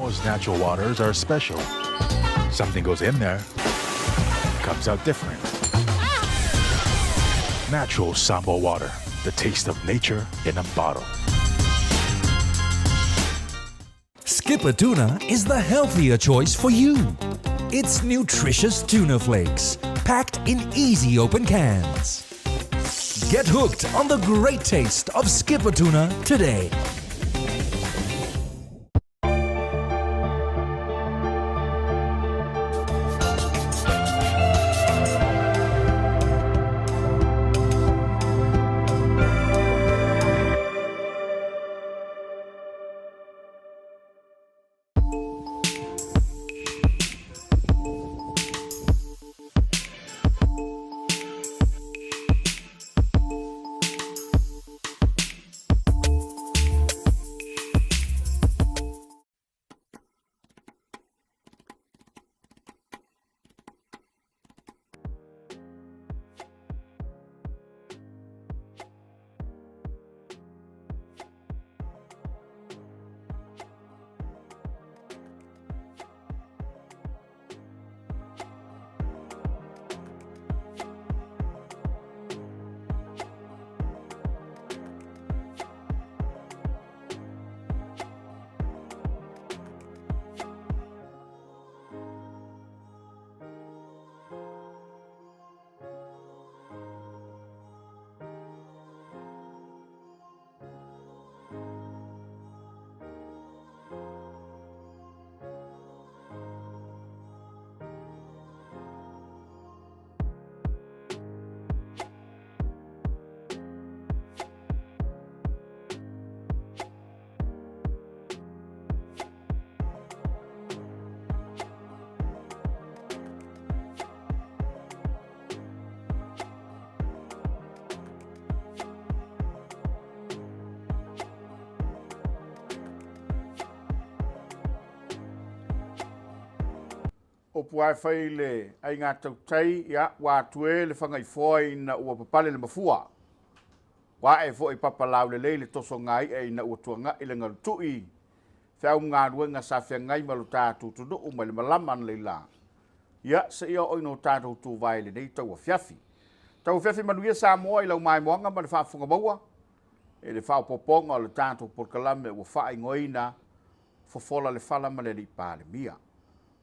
Samoa's natural waters are special. Something goes in there, comes out different. Natural Samoa water, the taste of nature in a bottle. Skippa Tuna is the healthier choice for you. It's nutritious tuna flakes, packed in easy open cans. Get hooked on the great taste of Skippa Tuna today. Upu ae fai le aiga tautai, ia, ua atu e le Fagaifoa ina ua papale le mafua. Ua ae foi papa laulelei le tosoga i'a ina ua tuanga'i le galutu'i feau ma galuega sa feagai ma lo tatou atunuu mai le malama analeila. Ia, seia oo ina o tatou tuvae i lenei tauafiafi. Tauafiafi manuia Samoa i lau maimoaga ma le faafofoga maua i le faaopoopoga o le tatou polokalame ua faaigoaina Fofola le Fala ma le Alii Palemia.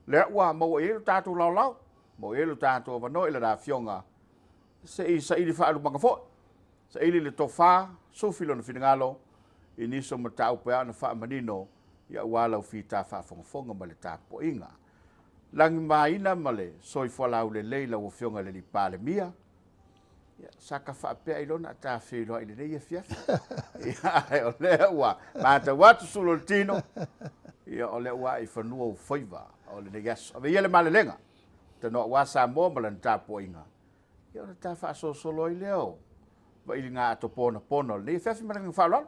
Lea ua maua i ai lo tatou laolao, maua i ai lo tatou avanoa i lana Afioga se i saili faalumaga foi, saili le tofa, sufi lona finagalo i nisi o mataupu e ao ona faamanino aua lau fita faafogafoga ma le tapuaiga. Lagimaina ma le soifua laulelei lau Afioga i le Alii Palemia, ia, sa ka faapea i lona ta feiloai i lenei afiafi. Ia, ae o lea ua matau atu sulu o le tino, ia, o lea ua ae i fanua ou faiva o lenei aso. Ave ia le malelega, tanoa aua Samoa ma lana tapuaiga, ia ona ta faasolosolo ai lea o vailiga ato ponapona o lenei afiafi ma le agaga faaaloalo.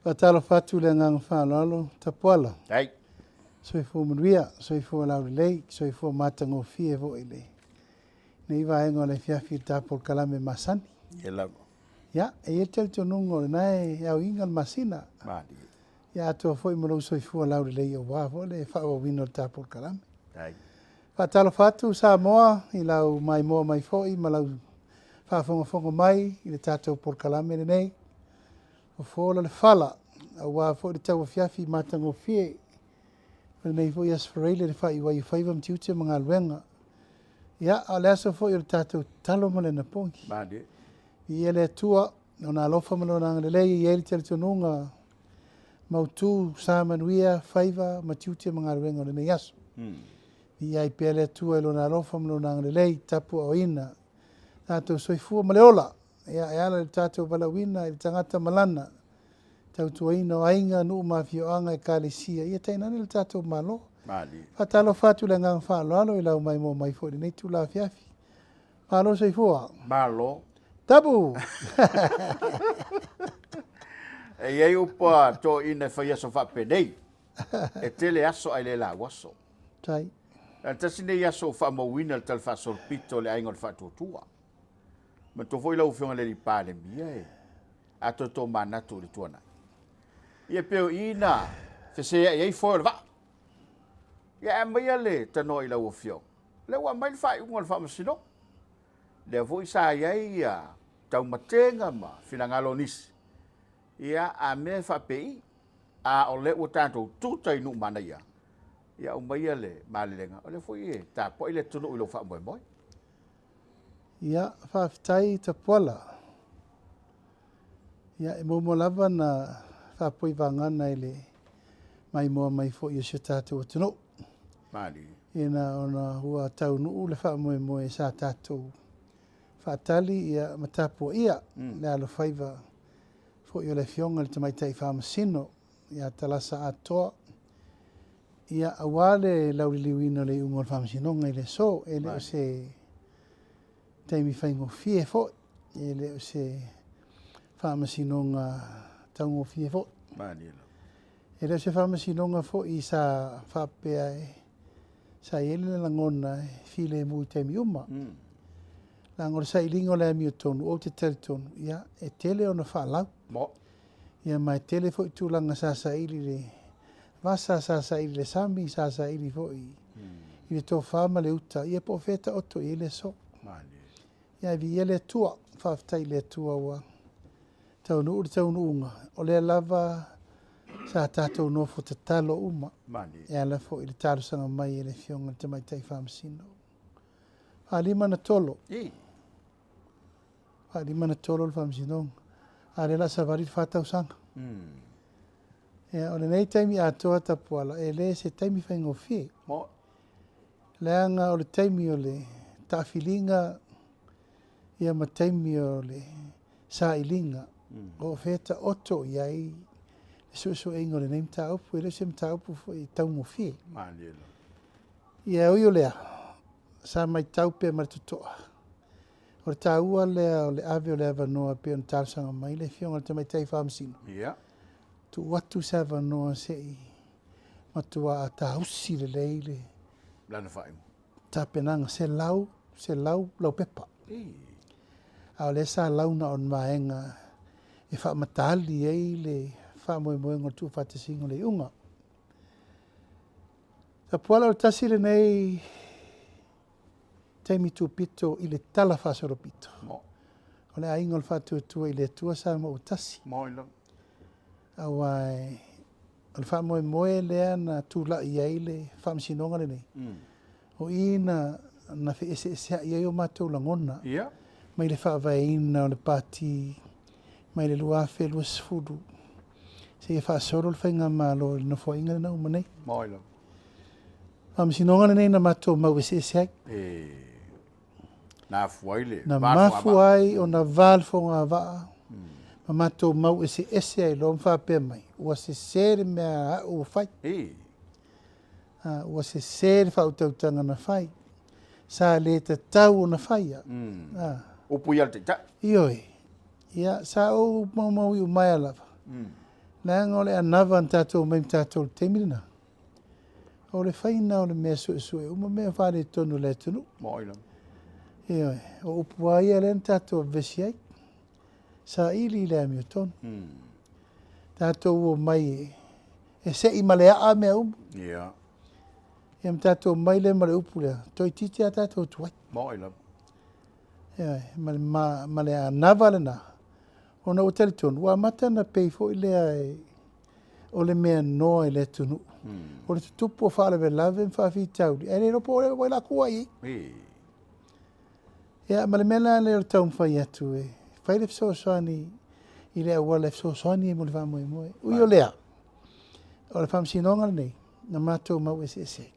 Faatalofa atu i le agaga faaaloalo Tapuala. Dai. Soifua manuia, soifua laulelei, soifua matagofie foi i lenei vaega o le afiafi i le ta polokalame masani. Ia lava. Ia, e i ai le talitonuga o lena e aoina le masina. Malie. Ia atoa foi ma lou soifua laulelei aua foi le faaauauina o le ta polokalame. Dai. Faatalofa atu Samoa i lau maimoa mai foi ma lau faafogafoga mai i le tatou polokalame lenei. Fofola le fala aua foi le tauafiafi matagofie o lenei foi Aso Faraile le faaiu ai o faiva ma tiute ma galuega. Ia, a o le aso foi o le tatou tatalo ma le anapogi. Malie. Viia le Atua, Lona alofa ma Lona agalelei e i ai le talitonuga mautu, sa manuia, faiva ma tiute ma galuega o lenei aso. Viia ai pea le Atua i Lona alofa ma Lona agalelei, tapuaaoina tatou soifua ma le ola, ia, e ala i le tatou valaauina i le tagata ma lana tautuaina o aiga, nuu ma afioaga, ekalesia, ia tainane le tatou Malo. Malie. Faatalofa atu i le agaga faaaloalo i lau maimoa mai foi i lenei itula afiafi. Malo soifua. Malo. Tapu! E i ai upu a toeaiina e fai aso faapenei, e tele aso ae le lauaso. Tai. Na tasi nei aso ua faamauina le talafaasolopito o le aiga o le Faatuatua. Manatua foi lau Afioga i le Alii Palemia e atoatoa manatu i le tuanai. Ia pei o i na Feseai ai foe o le vaa. Ia ae aumaia le tanoa i lau Afioga. O lea ua aumai le faaiuga o le Faamasinoga. Lea foi sa i ai ia taumatega ma finagalo o nisi. Ia a mea e faapei, a o lea ua tatou tuta i Nuumanaia, ia aumaia le malelega, o lea foi e tapuai le atunuu i lou faamoemoe. Ia, faafetai Tapuala. Ia, e muamua lava ona faapoi vagana i le maimoa mai foi o si o tatou atunuu. Malie. Ina ona ua taunuu le faamoemoe sa tatou faatali ia ma tapuaia mm. le alofaiva foi o le Afioga i le Tamaitai Faamasino ia Talasa Atoa, ia aua le lauliliuina o le iuga o le Faamasinoga i le aso. E le o se taimi faigofie foi, e le o se Faamasinoga taugofie foi. E le o se Faamasinoga foi sa faapea e sa i ai le lagona e filemu i taimi uma. Mm. Leaga o le sailiga o le amiotonu, ou te talitonu, ia, e tele ona faalau. Mo. Ia, ma e tele foi tulaga sa saili le vasa, sa saili le sami, sa saili foi mm. i le tofa ma le uta, ia po o fea taoto i ai le aso. Ia, e viia le Atua, faafetai i le Atua ua taunuu le taunuuga, o lea lava sa tatou nofo tatalo uma e ala foi i le talosaga mai e le Afioga i le Tamaitai Faamasino. Faalima na tolo. Faalima na tolo le Faamasinoga. A o lea o le a savali le fa tausaga. Ia, o lenei taimi atoa Tapuala, e le se taimi faigofie. Leaga o le taimi o le taafiliga ia ma taimi o le sailiga, o fea taoto i ai le suesueina o lenei mataupu, e le o se mataupu foi e taugofie. Ia, ui o lea, sa matau pea ma le totoa, o le taua lea o le ave o le avanoa pei ona talosaga mai le Afioga i le Tamaitai Faamasino, tuu atu se avanoa se i matua tausi lelei le lana faaiuga. Tapenaga 100, 100 laupepa. A o lea sa launa o ni vaega e faamataali ai le faamoemoega o le tuufaatasiga o le iuga. Tapuala o le tasi lenei taimi tupito i le tala faasolopito. O le aiga o le faatuatua i le Atua Samoa ua tasi. Aua o le faamoemoe lea na tulai ai le faamasinoga lenei, o i na, na feeseeseai ai o matou lagona mai le faavaeina o le Pati mai le 2020 seia faasolo le Faigamalo i le Nofoaiga lena uma nei. Faamasinoga lenei na matou mau eseese ai. Na afua ai le Na mafua ai ona va le fogavaa ma matou mau eseese ai loa ma faapea mai, ua sese le mea a au ua fai. Ua sese le faautautaga na fai. Sa le tatau ona faia. Upu ia a le Taitai. Ioe. Ia, sa ou maumau iumaea lava. Leaga o le anava na tatou omai ma tatou i le taimi lena. O le faiga o le mea suesue uma mea faaletonu o le atunuu. Moi lava. Ioe, o upu lava ia lea na tatou vevesi ai. Saili i le amiotonu. Mm. Tatou omai e sei ma le aa mea uma. Ia. Ia ma tatou omai lea ma le upu lea, toeitiiti lava tatou tuai. Moi lava. Ioe, ma le, ma, ma le anava lena, ona ua talitonu, ua amata ona pei foi lea e, o le mea noa i le atunuu. O le tutupu o faalavelave ma faafitauli, ae le iloa po o ai la kua i ai. Ia, ma le mea la lea o le taumafai atu e fai le fesoasoani i le auala e fesoasoani ai mo le faamoemoe. Ui o lea, o le faamasinoga lenei, na matou mau eseese ai.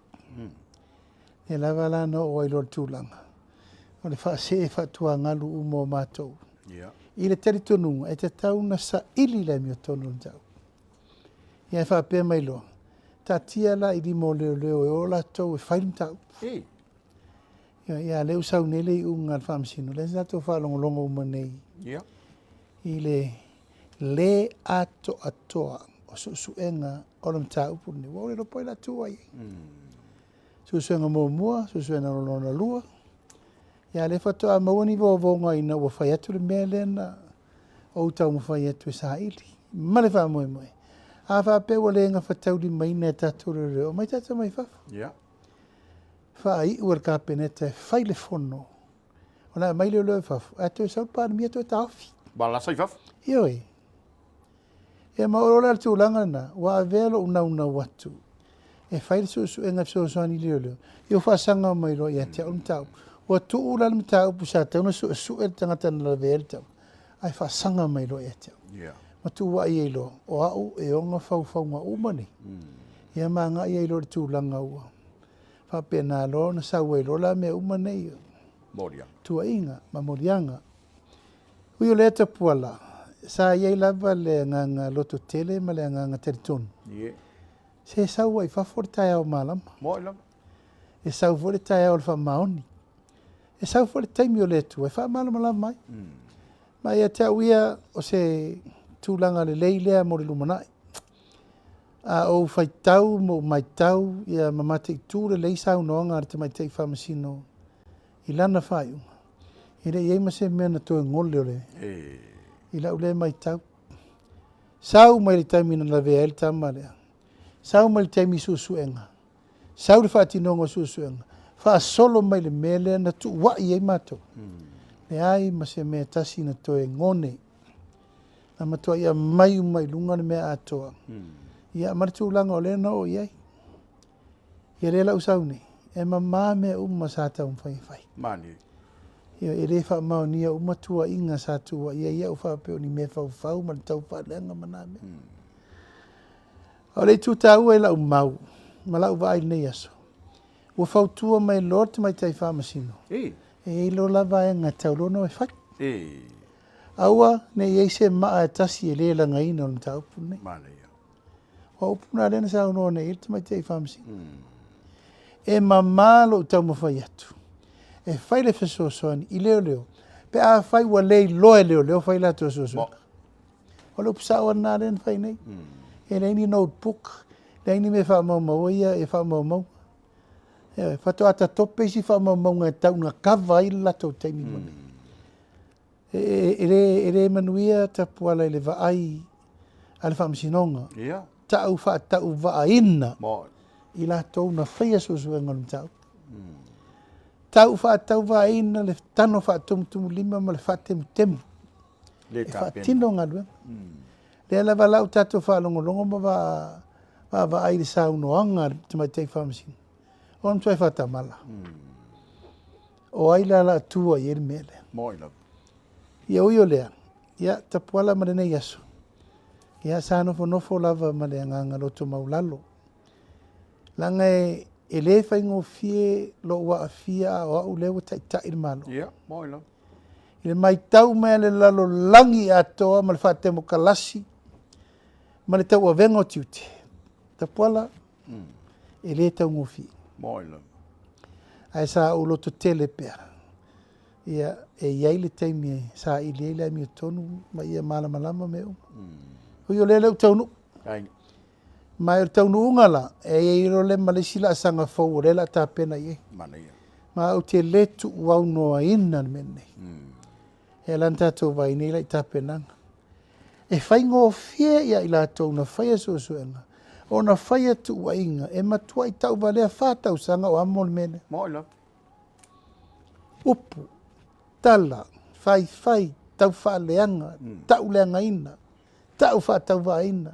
Lea lava la na oo ai loa le tulaga o le faasee faatuagalu uma o matou. I le talitonuga e tatau ona saili le amiotonu o le mataupu. Ia e faapea mai loa, taatia la i lima o leoleo e o latou e fai le mataupu. Ia, ia lea ua sau nei le iuga a le Faamasino, lea sa tatou faalogologo uma nei i le le atoatoa o suesuega o le mataupu lenei. Ua ou le iloa po o ai la tu ai i ai. Suesuega muamua, suesuega lona lua. Ia lea faatoa maua ni vovoga ina ua fai atu le mea lea na ou taumafai atu e saili ma le faamoemoe. A faapea ua le gafataulimaina e tatou leoleo, omai tatou mai fafo. Ia. Faaiu e le Kapeneta e fai le fono, ona aumai leoleo i fafo, ae toe sau le Palemia toe taofi. Ua lasa i fafo. Ioe. Ia ma o le tulaga lena, ua avea lou naunau atu e fai le suesuega e fesoasoani i leoleo, ia ua faasaga mai loa ia te au le mataupu. Ua tuu la le mataupu sa tatau ona suesue le tagata na lavea ai le mataupu, ae faasaga mai loa ia te au. Yeah. Ma tuuai ai loa, o au e ona faufauga uma nei. Ia ma agai ai loa i le tulaga ua faapena loa ona sau ai loa la mea uma nei, Moliaga. tuuaiga ma moliaga. Ui o lea Tapuala, sa i ai lava le agaga lototele ma le agaga talitonu. Ie. Se sau lava i fafo le taeao malama. Moi lava. E sau foi le taeao o le faamaoni. E sau foi le taimi o le Atua e faamalamalama ai. Ma ia te au ia, o se tulaga lelei lea mo le lumanai. A ou faitau ma ou matau ia ma mataitu lelei saunoaga a le Tamaitai Faamasino i lana faaiuga, e le i i ai ma se mea na toe gole o le, i lau lea matau. Sau mai le taimi na lavea ai le tama lea, sau mai le taimi i suesuega, sau le faatinoga o suesuega, faasolo mai le mea lea na tuuai ai matou. Leai ma se mea e tasi na toe gone. Na matuai aumai uma i luga le mea atoa. Ia ma le tulaga o lea na oo i ai. Ia lea la ua sau nei, e mama mea uma sa taumafai e fai. Malie. Ia, e le faamaonia uma tuuaiga sa tuuaia ai au faapea o ni mea faufau ma le taufaaleaga ma na mea. A o le itu taua i lau mau ma lau vaai i lenei aso, ua fautua mai loa le Tamaitai Faamasino, E i ai loa la vaega e tatau loa ona e fai. E. Aua ne i i ai se maa e tasi e le lagaina o le mataupu lenei. Manaia. O upu na lea na saunoa nei i ai le Tamaitai Faamasino. E mama lou taumafai atu e fai le fesoasoani i leoleo pe afai ua le iloa e leoleo fai latou suesuega. O le upu sao lava lena lea na fai nei. E leai ni notebook, leai ni mea e faamaumaua ia e faamaumauga. Ioe, faatoa tatope isi faamaumauga e tau ina kava ai le latou taimi ma mea. E le, e le manuia Tapuala i le vaai a le Faamasinoga. Ia. Tau faatauvaaina Mo. i latou na faia suesuega o le mataupu. Tau faatauvaaina le tano faatumutumulima ma le faatemutemu Le e tapena. faatino galuega. Lea lava la ua tatou faalogologo ma vaavaai i le saunoaga a le Tamaitai Faamasino, o le matua faatamala. O ai la o le a tua i ai le mea lea? Moi lava. Ia ui o lea, ia Tapuala ma lenei aso, ia sa nofonofo lava ma le agaga loto maulalo. Leaga e, e le faigofie lou aafia a o au lea ua taitai le Malo. Ia, moi lava. I le matau mai a le lalolagi atoa ma le faatemokalasi ma le tauavega o tiute, Tapuala, e le taugofie. Moi lava. Ae sa ou lototele pea. Ia, e i ai le taimi e saili ai le amiotonu ma ia malamalama mea uma. Ui o lea lea ua taunuu. Aiga. Ma o le taunuuga la, e i ai loa lea ma le isi laasaga fou o lea o le a tapena i ai. Manaia. Ma ou te le tuuaunoaina le mea lenei. E ala ona tatou vaai nei la i tapenaga. E faigofie ia i latou na faia suesuega ona faia tuuaiga e matuai tauvalea 4 tausaga o amo le mea lea. Moi lava. Upu, tala, faifai, taufaaleaga, tauleagaina, tau faatauvaaina.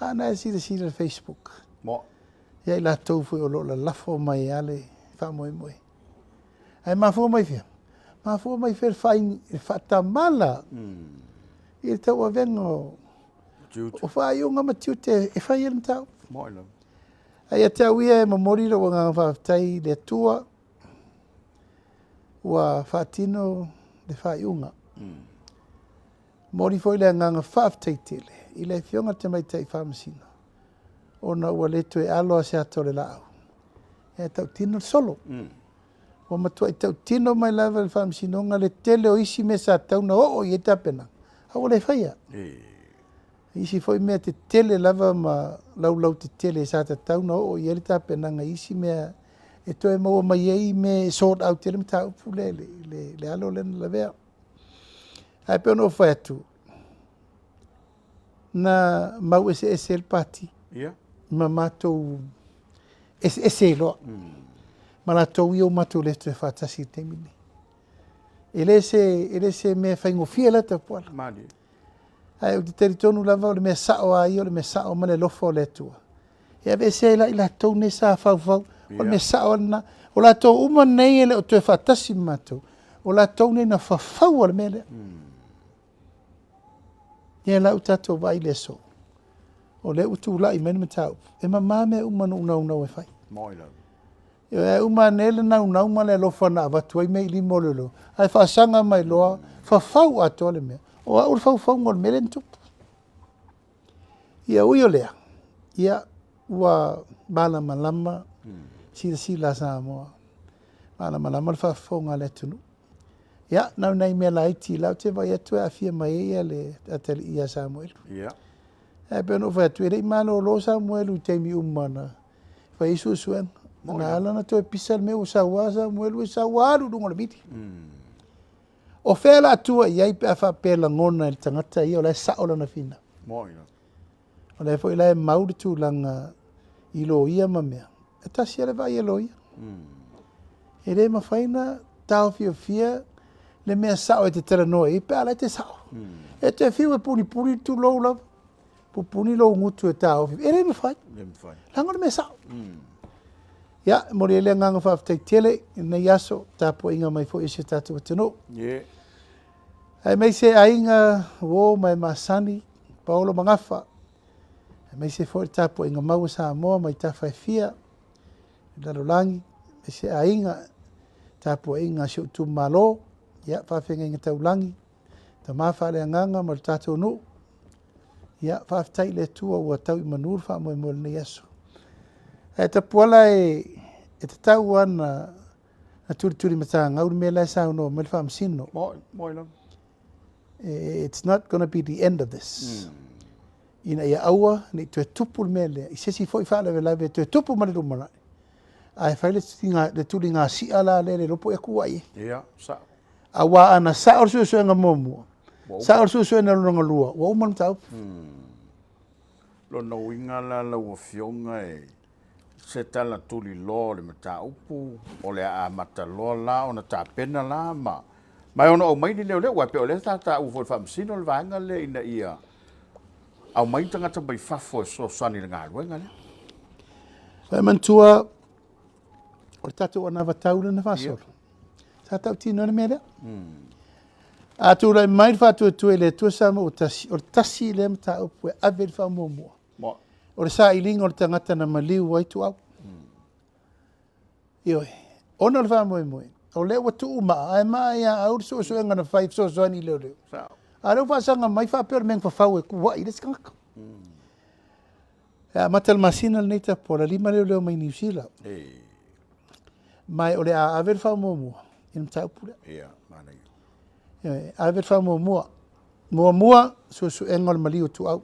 A na e silasila i le Facebook. Mo. Ia i latou foi o lo o lalafo mai lava le faamoemoe. Ae mafua mai fea? Mafua mai fea le fai, le faatamala i le tauavega o, Tiute. o faaiuga ma tiute e fai ai le mataupu. Moi lava. Ae ia te au ia e momoli lou agaga faafetai i le Atua ua faatino le faaiuga. Momoli foi le agaga faafetai tele i le Afioga i le Tamaitai Faamasino ona ua le toe alo lava se ata o le laau e tautino le solo. Ua matuai tautino mai lava e le Faamasinoga le tele o isi mea sa tatau ona oo i ai tapenaga, a ua le faia. E. Isi foi mea tetele lava ma laulau tetele sa tatau ona oo i ai le tapenaga i isi mea e toe maua mai ai mea e sort out ai le mataupu lea i le, le, le alo lea na lavea. Ae pei ona ou fai atu, Na mau eseese ai le pati. Ia. Ma matou eseese ai loa. Ma latou ia ua matou le toe faatasi i le taimi lenei. E le se, e le se mea faigofie la Tapuala. Malie. Ae ou te talitonu lava o le mea sao lava ia o le mea sao ma le alofa o le Atua. E aveese ai la i latou nei sa faufau, o le mea sao lava lena. O latou uma nei e le o toe faatasi ma matou, o latou nei na fafaua le mea lea. Ia la ua tatou vaai i le aso, o lea ua tulai mai le mataupu, e mama mea uma na ou naunau e fai. Moi lava. Ioe, ae uma ane le naunau ma le alofa na avatu ai mea i lima o leoleo, ae faasaga mai loa, fafau atoa le mea. O au le faufauga o le mea lea na tupu. Ia ui o lea, ia ua malamalama silasila a Samoa, malamalama le faafofoga a le atunuu. Ia, na o nai mea laiti la ou te vaai atu e aafia mai ai le atalii ia Samuelu. Ia. Ae pei ona ou fai atu, e le i malolo Samuelu i taimi uma na fai ai suesuega. Na ala ona toe pisa le mea ua sau lava Samuelu e sau lava alu i luga o le mili. O fea o le a tua i ai pe a faapea e lagona e le tagata ia o la e sao lana finau. O lea foi la e mau le tulaga i loia ma mea. E tasi lava le vaai a loia. E le mafai ona taofiofia le mea sao e te talanoa i ai pe a la e te sao. E te fiu e punipuni tulou lava, pupuni lou gutu e taofi. E le mafai. Le mafai. Leaga o le mea sao. Ia, e momoli ai le agaga faafetai tele i lenei aso, tapuaiga mai foi i si o tatou atunuu. Yeah. Aemaise aiga, uo ma e masani, paolo ma gafa, aemaise foi le tapuaiga mau a Samoa mai tafa e fia, le lalolagi, aemaise aiga, tapuaiga a si ou itumalo, ia, faafeagaiga taulagi, tama faaleagaga ma le tatou nuu. Ia, faafetai i le Atua ua tau i manu le faamoemoe o lenei aso. Ae Tapuala e, e tatau lava na na tulitulimatagau le mea la e saunoa mai le Faamasino. Moi, moi lava. It's not gonna be the end of this. Ina ia aua ne i toe tupu le mea lea i se isi foi faalavelave e toe tupu ma le lumanai. Ae fai le tuliga, le tuligasia la lea le iloa po o ea kua i ai. Ia, sao. Aua ana sao le suesuega muamua, sao le suesuega lona lua, ua uma le mataupu. Lona uiga la lau Afioga e se tala tuliloa o le mataupu, o le a amata loa la ona tapena la ma ma e ono aumai ni leoleo, aua e pei o lea sa taua foi e le Faamasino le vaega lea ina ia aumai ni tagata mai fafo e fesoasoani i le galuega lea. Ua e manatua o le tatou anavatau lea na faasolo, sa tautino ai le mea lea. A tulai mai le faatuatua i le Atua Samoa ua tasi, o le tasi lea mataupu e ave i le faamuamua. O le sailiga o le tagata na maliu ai Tuau. Ioe. Ona o le faamoemoe, o lea ua tuu maa, ae maa ia au le suesuega na fai e fesoasoani i leoleo. A o lea ua faasaga mai faapea o le mea na fafau e kuai le isi tagata. E amata le masina lenei Tapuala, lima leoleo mai Niu Sila. Ma o le a ave le faamuamua i le mataupu lea. Ia, manaia. Ioe, ave le faamuamua. Muamua, suesuega o le maliu o Tuau.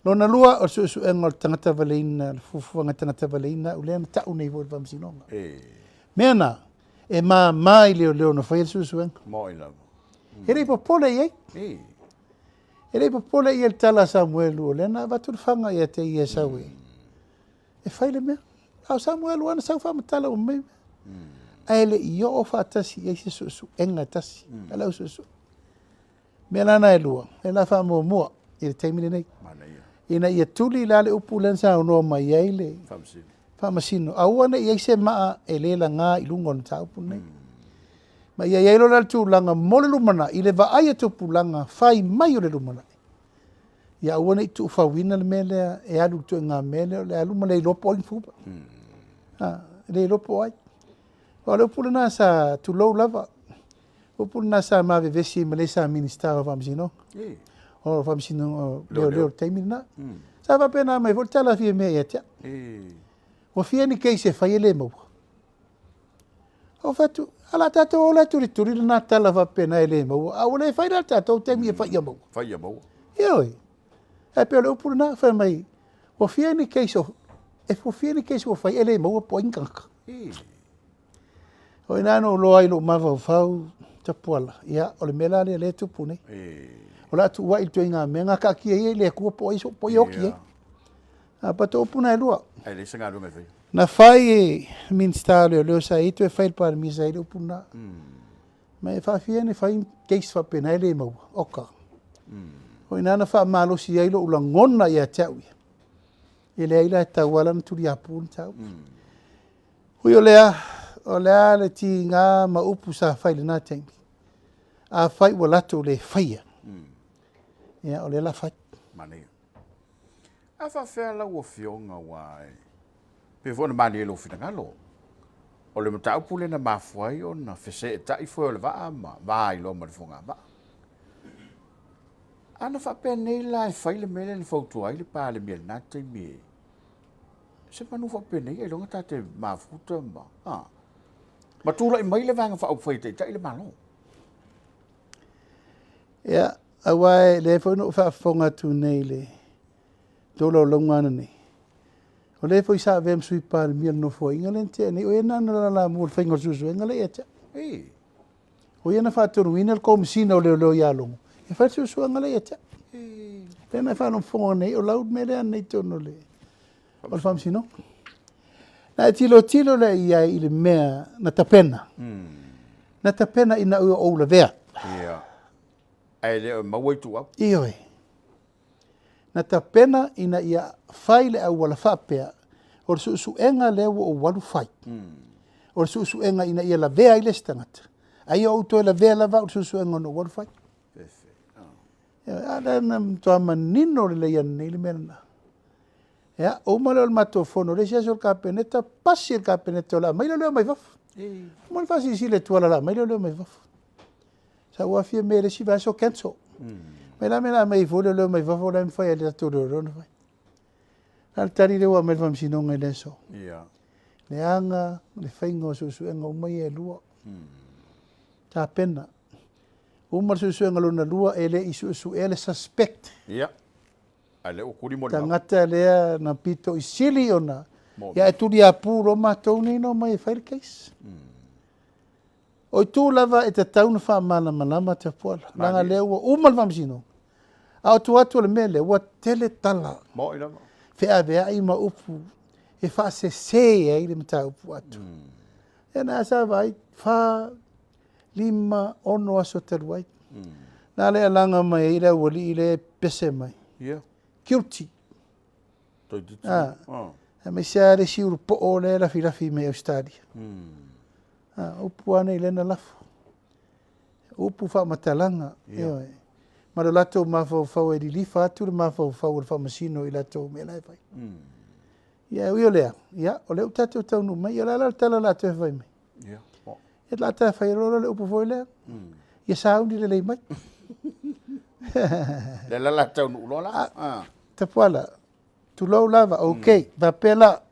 Lona lua, o le suesuega o le tagata valeina, le fuafuaga tagata valeina au lea na tau nei foi i le faamasinoga. Mea na, e mama i leoleo na faia le suesuega. Moi lava. E le i popole i ai. E le i popole i ai le tala a Samuelu, o lea na avatu le faga ia te ia e sau e, e fai le mea. A o Samuelu lava na sau faamatala uma mai mea. Ae le i oo faatasi i ai se suesuega e tasi a le au suesue. Mea la na e lua, e la faamuamua i le taimi lenei. Ina ia tuli la le upu lea na saunoa mai ai le Faamasino, aua ne i i ai se maa e le laga i luga o le mataupu lenei. Ma ia i ai loa la le tulaga mo le lumanai, i le vaai a tupulaga fai mai o le lumanai. Ia aua ne i tuufauina le mea lea e alu i le ituaiga mea lea o le alu ma le iloa po o ai ni fuva. A, le iloa po o ai. O le upu lena sa tulou lava, upu lena sa ma vevesi ai ma le sa Minista o Faamasinoga. O Faamasinoga o Leoleo i le taimi lena. Sa faapena mai foi le tala a Fiamē ia te au. Ua fia ni case e fai e le maua. Ou fai atu, a la tatou ola e tulituli lena tala faapena e le maua, a ua le fai la le tatou taimi e fai ia maua. Fai ia maua. Ioe. Ae pei o le upu lena, fai mai, ua fia ni case o, e ua fia ni case ua fai e le maua po o ai ni tagata. O i ina na ou iloa ai i lou mafaufau, Tapuala, ia, o le mea la lea o lea e tupu nei. O le a tuua'i i le ituaiga mea na taatia ia i le Atua po o ai po o ai e oti ai. A but o upu na e lua. Ae leai se galuega e faia. Na fai e Minisita o Leoleo sa i ai toe fai e le Palemia sa i ai le upu lena. Ma e faafia ona fai case faapena e le maua. Oka. O i ina na faamalosi ai lou lagona ia te au ia. E leai la e tatau lava la ona tuliapu le mataupu. Ui o lea, o le a le tiga ma upu sa fai i lena taimi, afai ua latou le faia, ia o lea la fai. Manaia. A faafefea lau Afioga aua e pei foi ona malie i lou finagalo, o le mataupu lea na mafua ai ona feseetai foe o le vaa ma va ai loa ma le fogavaa. A na faapenei la e fai le mea lea na fautua ai le Palemia i lena taimi e se manu faapenei ailoga ta te mafuta ma, a, ma tulai mai le Vaega Faaupufai e taitai le Malo. Ia, aua e lea foi na ou faafofoga atu nei i le tolaulauga ananei, o lea foi sa avea ma Sui Palemia o le Nofoaiga lea na tea nei, o ia lena na lalamua i le faiga o le suesuega lea ia te au. O ia na faatonuina le Komesina o Leoleo ia Logo e fai le suesuega lea ia te au. Lea na e faalogologo nei, o lau mea lea ananei i totonu o le o le Faamasinoga. Na e tilotilo lea i ai i le mea na tapena. Na tapena ina ua ou lavea. Ia. Ae le o maua ituau. Ioe. Na tapena ina ia fai le auala faapea, o le suesuega lea ua ou alu fai, o le suesuega ina ia lavea ai le isi tagata, a ia ou toe lavea lava au i le suesuega na ou alu fai. A lea na matua manino lelei ananei le mea lena. Ia, uma lea o le matou fono, le isi aso o le Kapeneta, pasi e le Kapeneta o le a aumai leoleo mai fafo. Uma le faasilasila e Tuala o le a aumai leoleo mai fafo. Sa ou aafia mea i le isi vaiaso cancel. Mai la mea la aumai ai fua leoleo mai fafo la e mafai e le tatou leoleo ona fai. La le tali lea ua aumai e le Faamasinoga i le aso. Leaga le faiga o suesuega uma ia e lua. Tapena. Uma le suesuega lona lua e le i suesuea le suspect. Ia. A lea ua tuli molimau. Tagata lea na pito i sili ona ia e tuliapu loa matou nei na omai e fai le case. O itu lava e tatau ona faamalamalama Tapuala, leaga lea ua uma le faamasinoga. A o tua atu o le mea lea, ua tele tala, Moni lava. feaveai ma upu e faasese ai le mataupu atoa. Ia na sa vaai, fa, lima, ono aso talu ai. Na le alaga mai ai le aualii lea e pese mai. Ia. Guilty. Toeitiiti. Ah. Ah. Aemaise lava le isi ulupoo lea e lafilafi mai Ausetalia. A, upu lava nei lea na lafo. Upu faamatalaga, ioe. Ma lo latou mafaufau e lilifa atu le mafaufau o le faamasino i latou mea la e fai. Ia, e ui o lea, ia, o lea ua tatou taunuu mai, ia o le a la le tala o le a toe fai mai? Ia, Ia, o le a ta fai loa le upu foi lea, ia sauni lelei mai. Lea la la taunuu loa la. Ah. Tapuala, Tulou lava, ok, faapea la,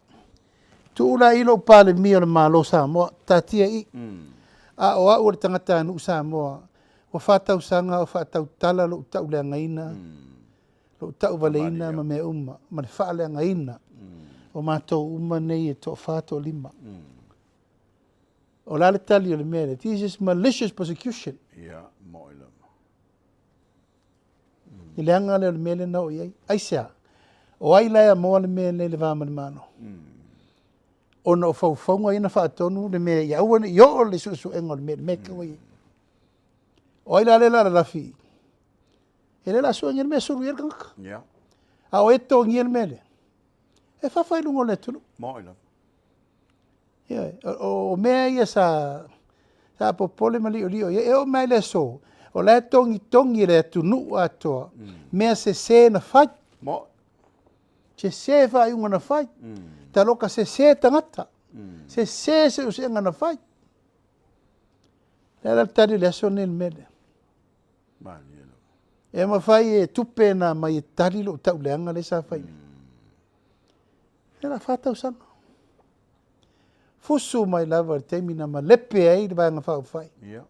tuu la i lou Palemia o le Malo o Samoa, taatia i i. A o au o le tagatanuu Samoa, ua fa tausaga o faatautala lou tauleagaina, lou tauvaleina ma mea uma, ma le faaleagaina o matou uma nei e toafa, toalima. O le a le tali o le mea lea? This is malicious prosecution. Ia, moni lava. I le aga lea o le mea lea na oo i ai. Aisea? O ai la e amoa le mea lea i le va ma le Malo? Ona o faufauga ia na faatonu le mea ia aua ne i oo le suesuega o le mea i le mea e ua i ai. O ai la lea o le a lalafi i? E le o le a suengia le mea e sulu i ai le tagata. Yeah. A o ai e totogia le mea lea? E fafa i luga o le atunuu. Moni lava. Ioe, o mea ia sa sa popole ma liolio i ai. E oo mai i le aso, o la e togitogi e le atunuu atoa mea sese na fai. Mo. Sese faaiuga na fai. Taloka sese tagata. Sese seusega na fai. Le a la le tali o le aso lenei i le mea lea? Malie lava. E mafai e tupe na aumai e tali lou tauleaga lea sa fai nei. Ia la fa tausaga. Fusu mai lava i le taimi na malepe ai le Vaega Faaupufai. Ia.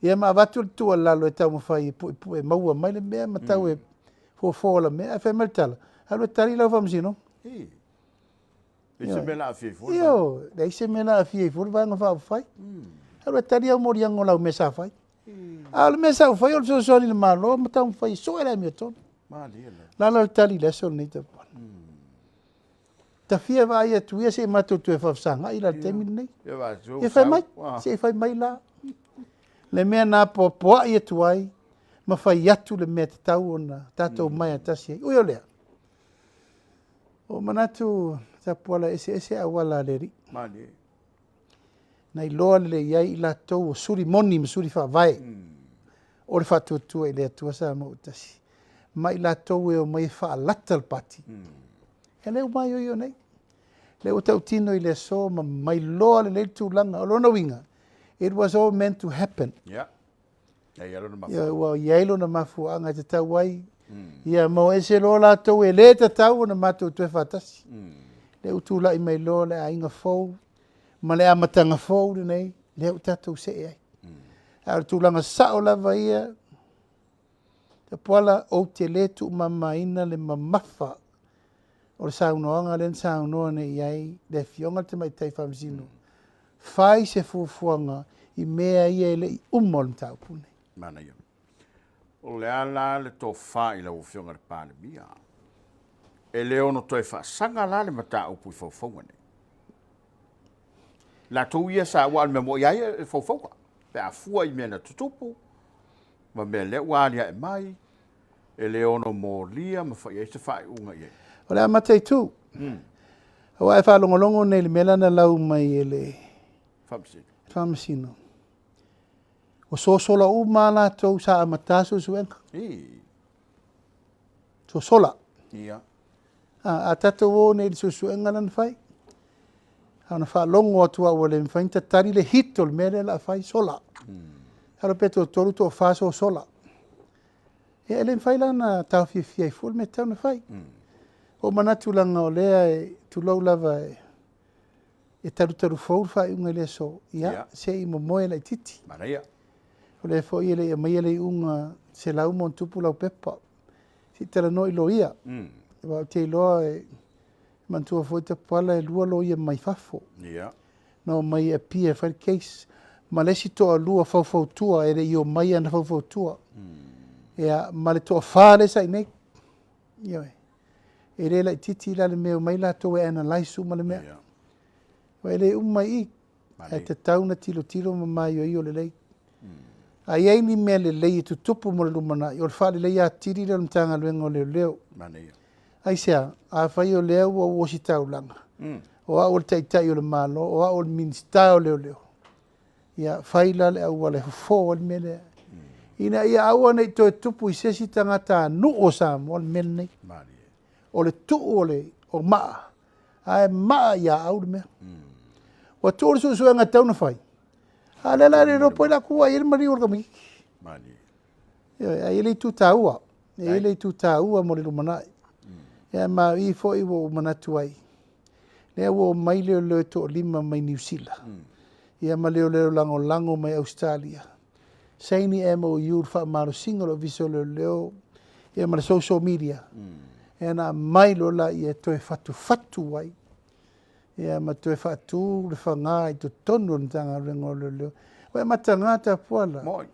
Ia ma avatu le tuualalo e taumafai e puepue e maua mai le mea ma tau e fofo la mea. Ae fai mai le tala, alu e tali lau faamasinoga. Ii. Leai se mea la aafia ai fua. Ioe, leai se mea la aafia ai fua le Vaega Faaupufai. Alu e tali au moliaga o lau mea sa fai. A o le mea sa ou faia o le fesoasoani i le Malo ma taumafai e sue le amiotonu. Lala le tali i le aso lenei Tapuana. Ta fia vaai atu ia se i matou toe faafesagai la i le taimi lenei. Ia fai mai, se i fai mai la le mea na apoapoai atu ai ma fai atu le mea e tatau ona tatou omai atasi ai. Ui o lea, ua ou manatu Tapuala e eseese auala a le Alii. Na iloa lelei ai i latou o suli moni ma suli faavae o le faatuatua i le Atua Samoa ua tasi, ma i latou e omai e faalata le Pati. Ia lea ua maioio nei, lea ua tautino i le aso ma mailoa lelei le tulaga. O lona uiga, it was all meant to happen. Ia, ua i ai lona mafuaaga e tatau ai, ia ma o ese loa latou e le tatau ona matou toe faatasi. Lea ua tulai mai loa le aiga fou ma le amataga fou lenei, lea ua tatou see ai. A o le tulaga sao lava ia, Tapuala, ou te le tuumamaina le mamafa o le saunoaga lea na saunoa nei i ai le Afioga i le Tamaitai Faamasino, fai se fuafuaga i mea ia e le i uma o le mataupu lenei. Manaia. O le a la le tofa i lau Afioga i le Palemia? E le ono toe faasaga la le mataupu i faufauga nei? Latou ia sa, aua o le mea moni lava ia e faufauga, pe a fua i mea na tutupu ma mea lea ua aliae mai, e le ono molia ma fai ai se faaiuga i ai. O le a mataitu. Aua e faalogologo nei i le mea lea na lau mai e le Faamasino. Faamasino. Ua sosola uma lava latou sa amata suesuega. Sosola. Ia. A, a tatou o nei i le suesuega lea na fai, a ona faalogo atu lava ua le mafai ona tatali le heat o le mea lea o le a fai, sola. Masalo pe toatolu toafa sosola. Ia e le mafai la ona taofiofia ai fua le mea e tatau ona fai. Ua ou manatu leaga o lea e, tulou lava, e talutalu fou le faaiuga i le aso, ia, se i momoe laitiiti. Manaia. O lea foi e le i aumaia le iuga 100+ laupepa. Se i talanoa i loia. Aua ou te iloa e manatua foi Tapuala e 2 loia mai fafo. Ia. Na omai e appear e fai le case. Ma le isi toalua faufautua e le i omai ana faufautua. Ia, ma le toafa lea sa i inei. Ioe. E le laitiiti la le mea e omai latou e analyse uma le mea. Ia. Aua e le uma i i. Ae tatau ona tilotilo ma maioio lelei. A i ai ni mea lelei e tutupu mo le lumanai, o le faaleleia atili lea o le Matagaluega o Leoleo. Aisea? Afai o lea ua ou ositaulaga, o au o le Taitai o le Malo, o au o le Minisita o Leoleo, ia fai la le auala e fofo ai le mea lea, ina ia aua ne i toe tupu i se isi tagatanuu o Samoa le mea lenei. O le tuu o le o maa, ae maa ia au le mea. Ua tuu le suesuega e tatau ona fai, a o lea la e le iloa po o ai la ku ai le maliu o le tamaitiiti. Ioe, ae i ai le itu taua, e i ai le itu taua mo le lumanai. Ia ma o i foi ua ou manatu ai, lea ua omai leoleo e toalima mai Niu Sila, ia ma leoleo lagolago mai Ausetalia, saini MOU i le faamalosiga o le Ofisa o Leoleo ia ma le social media, ia na aumai loa laia e toe fatufatu ai, ia ma toe faatu le faga i totonu o le Matagaluega o Leoleo. Ua e mataga Tapuala. Moi.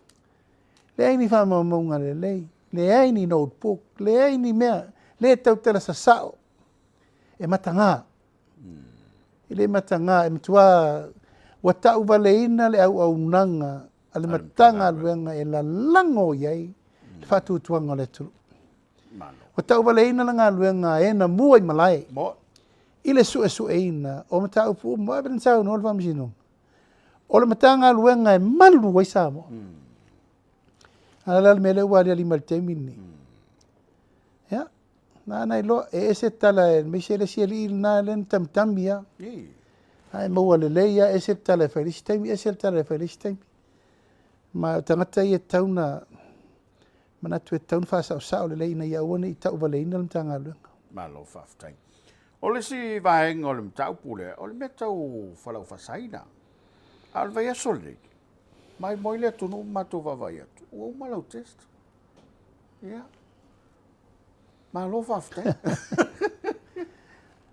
Leai ni faamaumauga lelei, leai ni notebook, leai ni mea, le tautala sasao. E mataga. E le mataga, e matua ua tauvaleina le auaunaga a le Matagaluega e lalago i ai le faatuatuaga o le atunuu. Ua tauvaleina le galuega a e na mua i malae i le suesueina o mataupu uma. Ua saunoa le Faamasinoga, o le Matagaluega e malu ai Samoa. A o le a le mea lea ua aliali mai i le taimi lenei? Ia, na na iloa, e ese tala aemaise le isi alii lena lea na tamitami lava. Ae maua lelei lava, ese le tala e fai i le isi taimi, ese le tala e fai i le isi taimi. Ma o tagata ia e tatau ona manatu e tatau ona faasaosao lelei ina ia aua ne i tauvaleina le Matagaluega. Malo faafetai. O le isi vaega o le mataupu lea, o le mea tau falau faasaina. A o le vaiaso lenei, maimoa le atunuu ma matou vaavaai atu, ua uma lau test. Ia. Malo faafetai.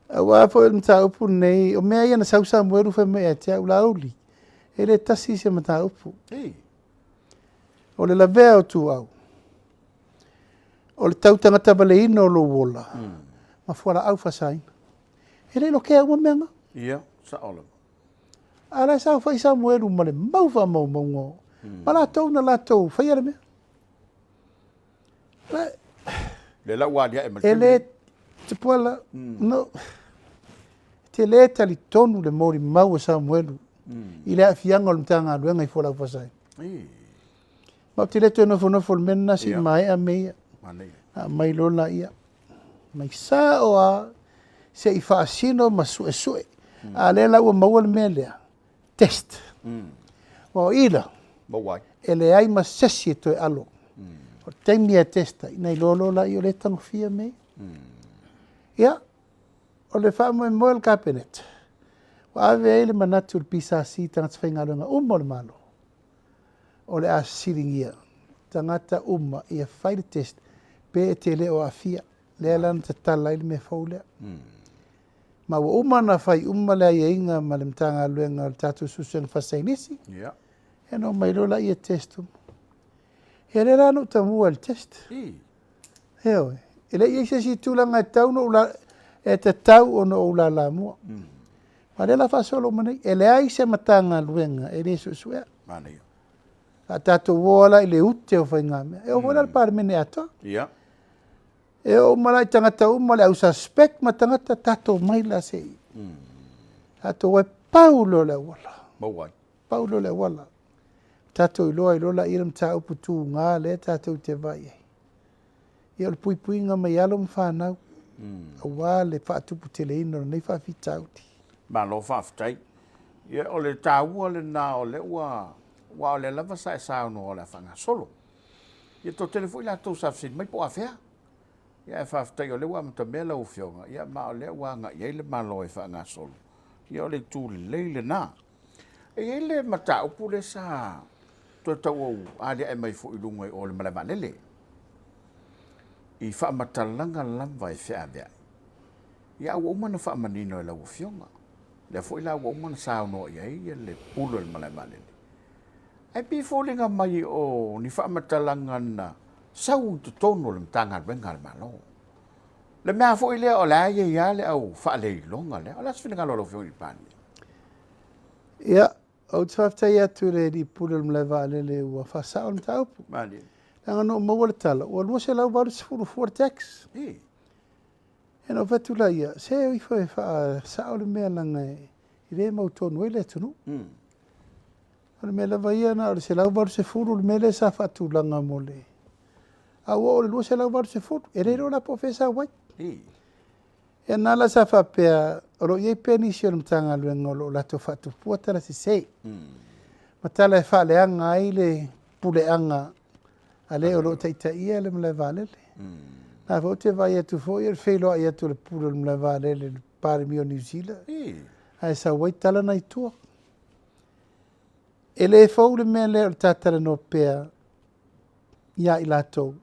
Aua foi o le mataupu lenei, o mea ia na sau Samuelu fai mai ia te au, Laauli, e le tasi se mataupu. Ei. O le lavea o ituau, o le tautagata-valeina o lou ola, ma fualaau faasaina. E le i lokea uma mea na. Ia, sao lava. A o la e saofai Samuelu ma le mau faamaumauga o ma latou na latou faia le mea. La, Lea la ua aliae mai le e le, Tupuola, no, e te le talitonu le molimau a Samuelu i le aafiaga o le Matagaluega i fualaau faasaina. Ma ou te le toe nofonofo i le mea lena se i maea mea ia. Na aumai loa laia, mai sao lava se i faasino ma suesue. A lea la ua maua le mea lea, test. Aua o i la, e leai ma se isi e toe alo. O le taimi e test ai, ona iloa loa lea o lea e tagofia mea ia. Ia, o le faamoemoe o le Kapeneta, ua ave ai le manatu i le PSC i tagata faigaluega uma o le Malo, o le a siligia tagata uma ia fai le test pe e te le o aafia. Lea la na tatala ai le mea fou lea. Ma ua uma ona fai uma le aiaiga ma le Matagaluega o le tatou Suesuega Faasaienisi, ia ona omai loa lea e test uma. Ia lea la na ou tamua i le test. Ioe. E le i i ai se isi tulaga e tatau ona ou la, e tatau ona ou lalamua. A o lea la faasolo uma nei, e leai se Matagaluega e le suesuea. Manaia. A tatou o lava la i le ute o faigamea, e oo foi la i le Palemene atoa. Ia. E oo uma la i tagata uma, le au suspect ma tagata, tatou omai la se i. Tatou o e pau lea o le auala. Maua ai. Pau lea o le auala. Tatou iloa ai loa lea le mataupu tuga lea tatou te vaai ai. Ia o le puipuiga mai alo ma fanau, aua le faatuputeleina o lenei faafitauli. Malo faafetai. Ia o le taua lena o lea ua, aua o lea lava sa e saunoa o le a faagasolo. Ia toatele foi latou sa fesili mai po o afea. Ia ae faafetai o lea ua amatamea lau Afioga, ia ma o lea ua agai i ai le Malo e faagasolo. Ia o le itu lelei lena. E i ai le mataupu lea sa toe tau aliae mai foi i luga i o le malae vaalele i faamatalaga lava e feaveai. Ia a ua uma ona faamanino e lau Afioga. Lea foi la ua uma ona saunoa i ai le pule o le malae vaalele. Ae pei e foliga mai o ni faamatalaga na sau i totonu o le Matagaluega a le Malo. Le mea foi lea o la e i ai lava le au faaleiloga lea. O le a se finagalo o lau Afioga i le Palemia? Ia, ou te faafetai atu i le Alii Pule o le Malae Vaalele ua faasao le mataupu. Malie. Leaga na ou maua le tala, ua 280 fua le tax. I. Ia na ou fai atu laia, se o ifo e faasao le mea leaga e le mautonu ai le atunuu. O le mea lava ia na o le 180 le mea lea sa faatulaga mo le... A ua oo i le 280, e le iloa la po o fea e sau ai. Ia na la sa faapea, o lo o i ai pea nisi o le Matagaluega o lo o latou faatupua tala sese, ma tala e faaleaga ai le puleaga a le o lo o taitaia le malae vaalele. Na foi ou te vaai atu foi o le feiloai atu o le pule o le malae vaalele i le Palemia o Niu Sila, ae sau ai tala na i tua. E le fou le mea lea o le ta talanoa pea ia i latou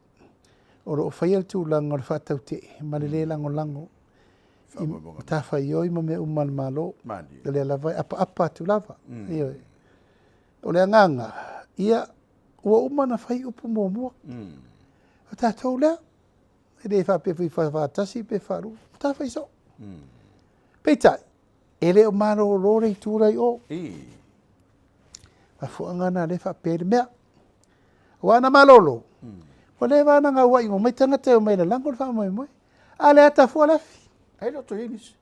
o lo o faia le tulaga o le faatautee ma le le lagolago i matafaioi ma mea uma a le Malo. O lea lava e apaapa atu lava. Ioe. O le agaga, ia, ua uma ona fai upu muamua. O tatou lea, e le faapea foi faatasi pe faalua, ta fai soo. Peitai, e le o malolo le itu la i o. Mafuaaga na lea e faapea ai le mea. Aua ana malolo, ua leva ona gauai uma mai tagata e omai e lalago le faamoemoe. A lea tafua le afi. Ai le toe nisi.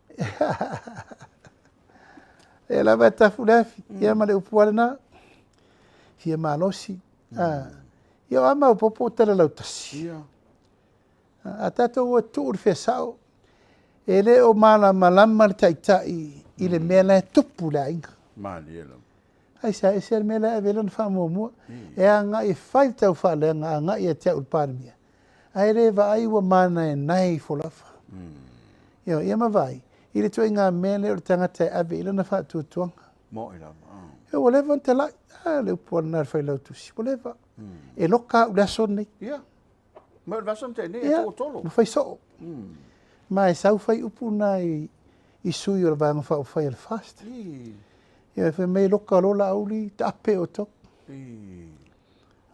E lava e tafu le afi. Ia ma le upu lava lena. Fia malosi. Ia o a maopoopo o tala lautasi. Ia. A tatou o e tuu le fea sao, e le o malamalama le taitai i le mea la e tupu i le aiga. Malie lava. Aisea, ese le mea la e ave ai lana faamuamua, e agai e fai le taufaaleaga agai ia te au le Palemia, ae le vaai ua manaenae ifo lava. Ioe, ia ma vaai i le ituaiga mea lea o le tagata e ave i ai lana faatuatuaga. Moi lava. Ia ua leva ona talai, a le upu lava lena a le Failautusi, ua leva. E loka au i le aso lenei. Ia. Ma o le vasa na tea nei, e tuu tolo. Ua fai soo. Ma e sau fai upu na i sui o le Vaega Faaupufai a le FAST. Ia, fai mai loka loa Laauli, taape outou.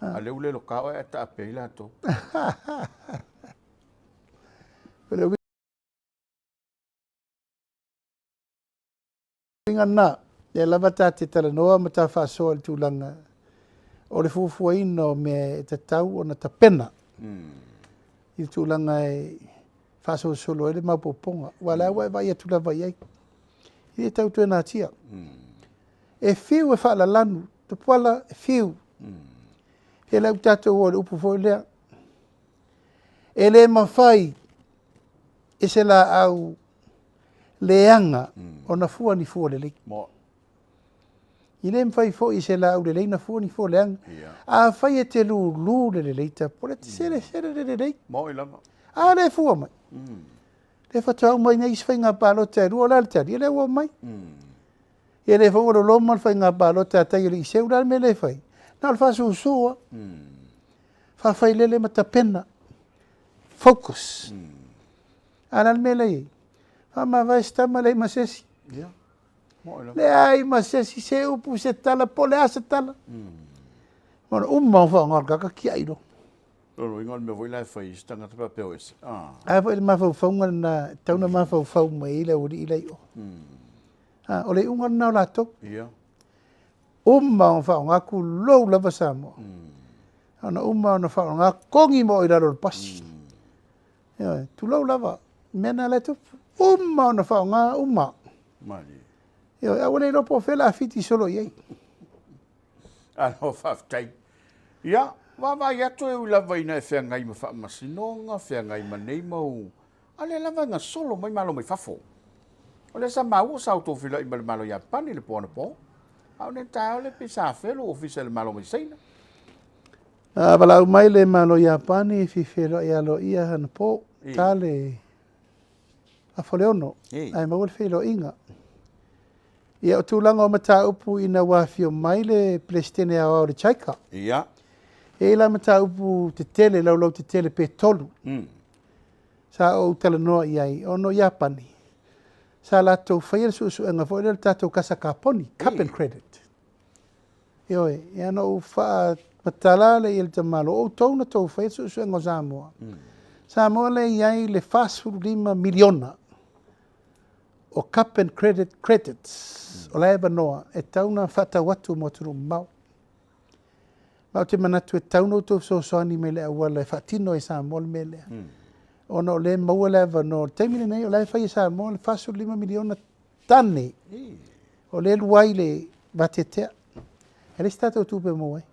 A lea ua le loka oe ae taape ai latou. O le uiga lena, lea lava ta te talanoa ma ta faasoa i le tulaga o le fuafuaina o mea e tatau ona tapena i le tulaga e faasolosolo ai le maopoopoga. Aua o lea ua e vaai atu lava i ai, e le tau toe natia. E fiu e faalalanu, Tupuola e fiu. Ia lea ua tatou oo i le upu foi lea, e le mafai e se laau leaga ona fua ni fua lelei. E le mafai foi e se laau lelei ona fua ni fua leaga. Afai e te lulu le lelei Tupuola, e te selesele le lelei. A lea e fua mai. Lea faatoa uma ai nei isi faiga palota e 2, o le a le tali? Ia lea ua omai. Ia lea foi ua loloma le faiga palota a Taialii o le a le mea lea e fai? Na o le faasusu lava. Faafailele ma tapena. Focus. A o le a le mea la e i ai? Faamavae si tama, leai ma se isi. Leai ma se isi, se upu, se tala, po o le a se tala. Ona uma ona faaaoga o le tagata tiai loa. Lona uiga o le mea foi la e fai i isi tagata pe a faapea o ese. A foi le mafaufauga lena e tatau ona mafaufau mai ai le aualii la i o. O le iuga lena o latou. Uma ona faaaoga, tulou lava Samoa. Ona uma ona faaaoga, togi ma oe i lalo o le pasi. Ioe, tulou lava, o mea na o lea e tupu. Uma ona faaaoga, uma. Ioe, ae ua le iloa po o fea o le a fiti solo i ai. Malo faafetai. Ia, vaavaai atu e ui lava ina e feagai ma faamasinoga, feagai ma nei mau, a o lea lava e gasolo mai malo mai fafo. O lea sa maua sa outou feiloai ma le Malo Iapani i le po anapo, a o nei taeao lea pei sa afea lou ofisa i le Malo mai Saina. Na valaau mai le Malo Iapani e fia feiloai aloaia anapo, ta le afa o le 6, ae maua le feiloaiga. Ia, o tulaga o mataupu ina ua afio mai le Peresetene Aoao o le JICA. Ia. E i ai la mataupu tetele, laulau tetele pe 3. Sa ou talanoa i ai, ona o Iapani, sa latou faia le suesuega foi lea o le tatou kasa kaponi, carbon credit. Ioe, ia na ou faamatala lea i ai i le tamaloa, o outou na tou faia le suesuega o Samoa. Samoa lea e i ai le 45 miliona o carbon credit credits, o la e avanoa e tatau ona faatau atu mo atunuu mamao. Ma ou te manatu e tatau ona outou fesoasoani mai i le auala e faatino ai e Samoa le mea lea. Ona o lea e maua le avanoa, o le taimi lenei o la e fai e Samoa le 45 miliona tane o lea e lua ai le vateatea. E leai se tatou tupe e maua ai.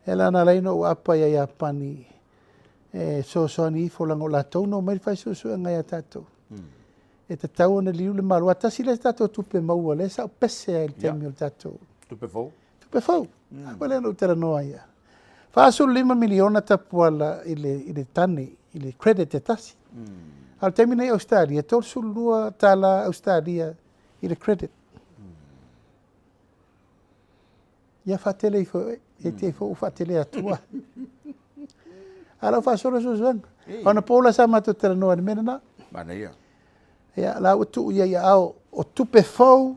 E la na ala ai ona ou aapa ia Iapani e fesoasoani ifo leaga o latou na omai fai suesuega ia tatou. E tatau ona liliu le Malo. Aua tasi lea tatou tupe maua lea sa ou pese ai i le taimi o le tatou Tupe fou. Tupe fou. A lea na ou talanoa ai. 45 miliona tapuala i le, i le tane, i le credit e tasi. A o le taimi nei Australia, 32 tala Australia i le credit. Ia faatele ifo e oe, e te foi ua faatele atua. A o lau faasolo suesuega. Ona po la sa matou talanoa i le mea lena. Manaia. Ia, la ua tuu ia i aao o tupe fou,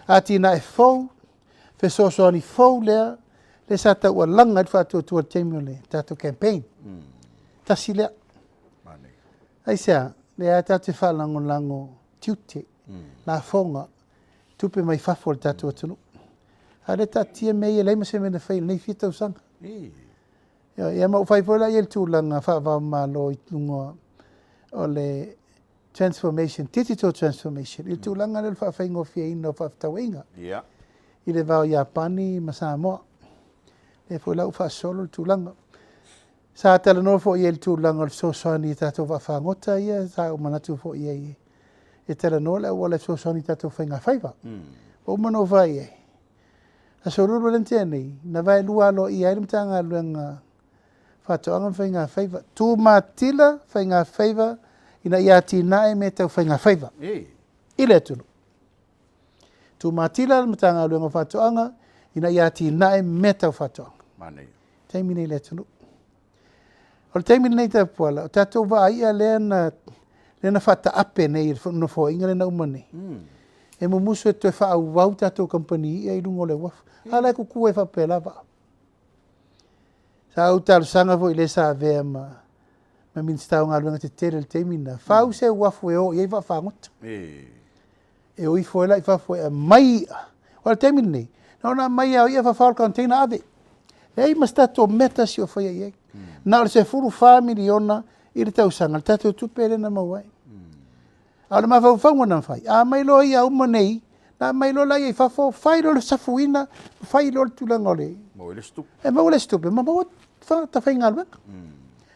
atinae fou, fesoasoani fou lea, lea sa taualaga ai le faatuatua i le taimi o le tatou campaign. Tasi lea. Aisea? Lea tatou te faalagolago tiute, lafoga, tupe mai fafo a le tatou atunuu. A o lea e taatia mea ia e leai ma se mea na faia i lenei fia tausaga. Ia ma ua fai foi la ia le tulaga faava-o-Malo i luga o le transformation, digital transformation, i le tulaga lea o le faafaigofieina o faafetauaiga i le va o Iapani ma Samoa. Lea foi la ua faasolo le tulaga. Sa talanoa foi i ai i le tulaga o le fesoasoani i tatou vaafagota ia, sa ou manatu foi i ai e talanoa le auala e fesoasoani i tatou faigafaiva. Ua uma ona ou fai i ai, aso Lulu lea na tea nei, na vaelua aloaia ai le Matagaluega Faatoaga ma Faigafaiva, tumatila faigafaiva ina ia atinae mea tau faigafaiva i le atunuu. Tumatila le Matagaluega o Faatoaga ina ia atinae mea tau faatoaga. Manaia. Taimi nei i le atunuu. O le taimi lenei Tapuala, o tatou vaa i'a lea na, lea na faataape nei e le Nofoaiga lea na uma nei, e mumusu e toe faaauau tatou kamupani i'a i luga o le uafu. A o la e tutu ai faapela vaa. Sa ou talosaga foi i le sa avea ma ma Minisita o Galuega Tetele i le taimi lena, fau se uafu e o i ai vaafagota. E o ifo ai la i fafo e aumai i'a. Aua o le taimi lenei, na ona aumai lava o i'a fafao i le container ave. Leai ma se tatou mea tasi o faia i ai. Na o le $14 miliona i le tausaga le tatou tupe lea na maua ai. A o le mafaufauga na fai, a aumai loa i'a uma nei, na aumai loa laia i fafo, fai loa le safuina, fai loa le tulaga o le... Maua ai le isi tupe. E maua le isi tupe ma maua tagata faigaluega.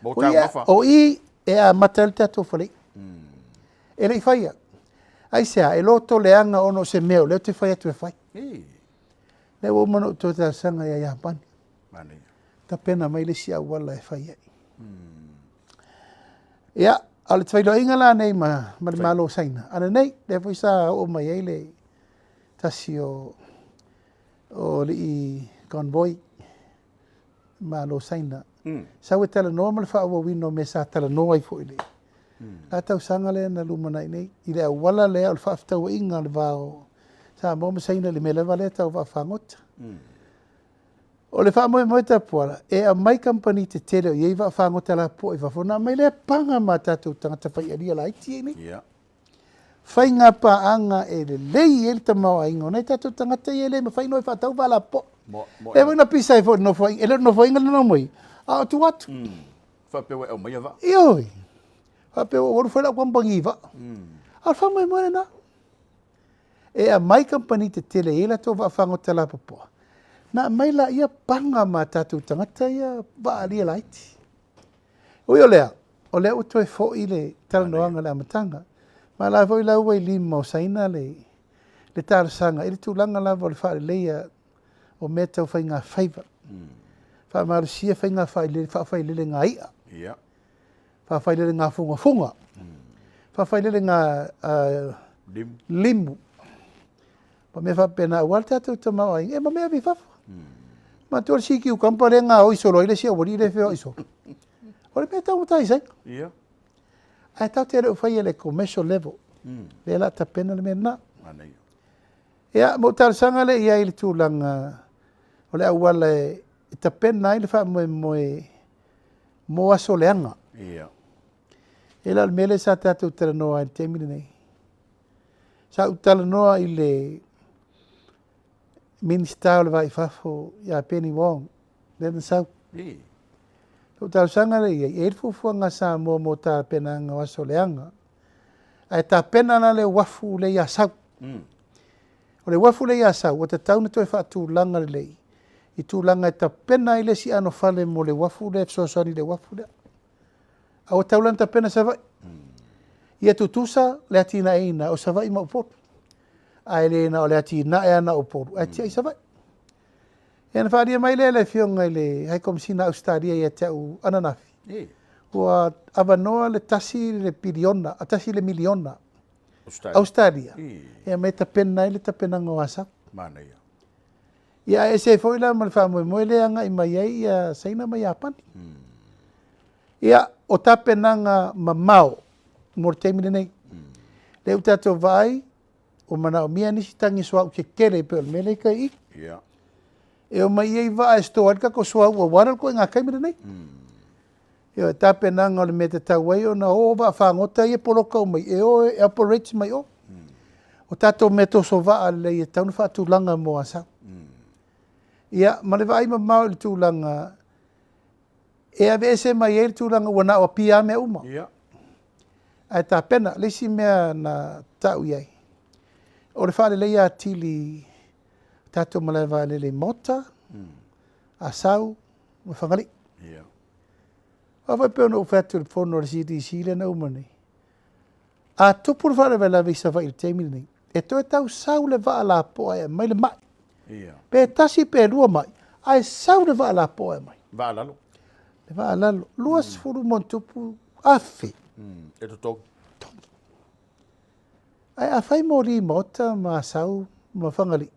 Maua taumafa. O i e amata ai le tatou fale i'a. E le i faia. Aisea? E loto leaga ona o se mea o lea ou te fai atu e fai. Lea ua uma ona ou toe talosaga ia Iapani. Tapena mai le isi auala e fai ai. Ia, a o le feiloaiga la nei ma, ma le Malo o Saina, ananei, lea foi sa oo mai ai le tasi o, o alii convoy Malo o Saina. Sau e talanoa ma le faaauauina o mea sa talanoa ai foi i le la tausaga lea na lumanai nei, i le auala lea o le faafetauaiga o le va o Samoa ma Saina i le mea lava lea tau vaafagota. O le faamoemoe Tapuala, e aumai kamupani tetele o i ai vaafagota lapopoa i fafo, ona aumai lea paga ma tatou tagata faialia laiti ia i inei. Yeah. Faiga paaga e lelei ai le tamaoaiga o nai tatou tagata ia e le mafai ona o e faatau vaa lapopoa. Lea foi na pisa ai foi i le nofoaiga, e le o le nofoaiga lena na omai, a o tua atu. Faapea ua e aumaia vaa. Ioe. Faapea ua ou alu fai lau kamupani i vaa. A o le faamoemoe lena. E aumai kamupani tetele e i ai latou vaafagota lapopoa, ona aumai laia paga ma tatou tagata ia vaalia laiti. Ui o lea, o lea ua toe foi le talanoaga i le amataga, ma o la foi la ua i lima o Saina le, le talosaga i le tulaga lava o le faaleleia o mea tau faigafaiva. Faamalosia faiga faafailelega i'a. Yeah. Faafailelega fugafuga. Faafailelega Limu. limu. Ma mea faapena aua le tatou tamaoaiga, e ma mea ave i fafo. Manatua le sea cucumber lea e gaoi solo ai le isi aualii lea e feoai solo. O le mea e taugata ai i Saina. Yeah. Ae tatou te le o faia i le commercial level. Lea o le a tapena le mea lena. Manaia. Ia, ma ou talosaga lea i ai i le tulaga o le auala e tapena ai le faamoemoe mo aso leaga. Ia. E la o le mea lea sa tatou talanoa ai i le taimi lenei. Sa ou talanoa i le Minisita o le Va i Fafo ia Penny Wong, lea na sau. Ii. Lou talosaga lea i ai, e i ai le fuafuaga a Samoa mo tapenaga o aso leaga, ae tapena la le uafu lea i Asau. O le uafu lea i Asau, ua tatau ona toe faatulaga lelei i tulaga e tapena ai le isi anofale mo le uafu lea e fesoasoani i le uafu lea. A ua tatau la ona tapena Savaii. Ia tutusa le atinaeina o Savaii ma Upolu. Ae le na o le atinae lava na o Upolu, ae tiai Savaii. Ia ona faaalia mai lea e le Afioga i le High Komesina a Ausetalia ia te au ananafi, ua avanoa le tasi le piliona, tasi le miliona Ausetalia e aumai e tapena ai le tapenaga o Asau. Manaia. Ia ae ese ai foi la ma le faamoemoe lea e agai mai ai ia Saina ma Iapani. Ia, o tapenaga mamao mo le taimi lenei. Lea ua tatou vaai, ua manaomia nisi tagi suauu tetele e pei o le mea lea i tai i i. E omai i ai vaa e store ai le tatou suauu aua le ituaiga taimi lenei. Ioe, tapenaga o le mea e tatau ai ona o vaafagota ia e poloka uma e o e operate mai o. O tatou mea toso vaa lelei e tatau ona faatulaga mo Asau. Ia, ma le vaai mamao i le tulaga e aveese mai ai le tulaga ua na o Apia lava mea uma. Ia. Ae tapena, le isi mea na tau i ai, o le faaleleia atili o tatou malae vaalele i Maota, Asau ma Fagalii. Ia. Aua foi pei ona ou fai atu i le fono a le CDC lea na uma nei, a tupu le faalavelave i Savaii i le taimi lenei, e toe tau sau le vaa lapoa e aumai le mai. Ia. Pe tasi pe lua mai, ae sau le vaa lapoa e aumai. Vaa lalo. Le vaa lalo, 20 ma ona tupu afe. E totogi. Totogi. Ae afai moli i Maota ma Asau ma Fagalii,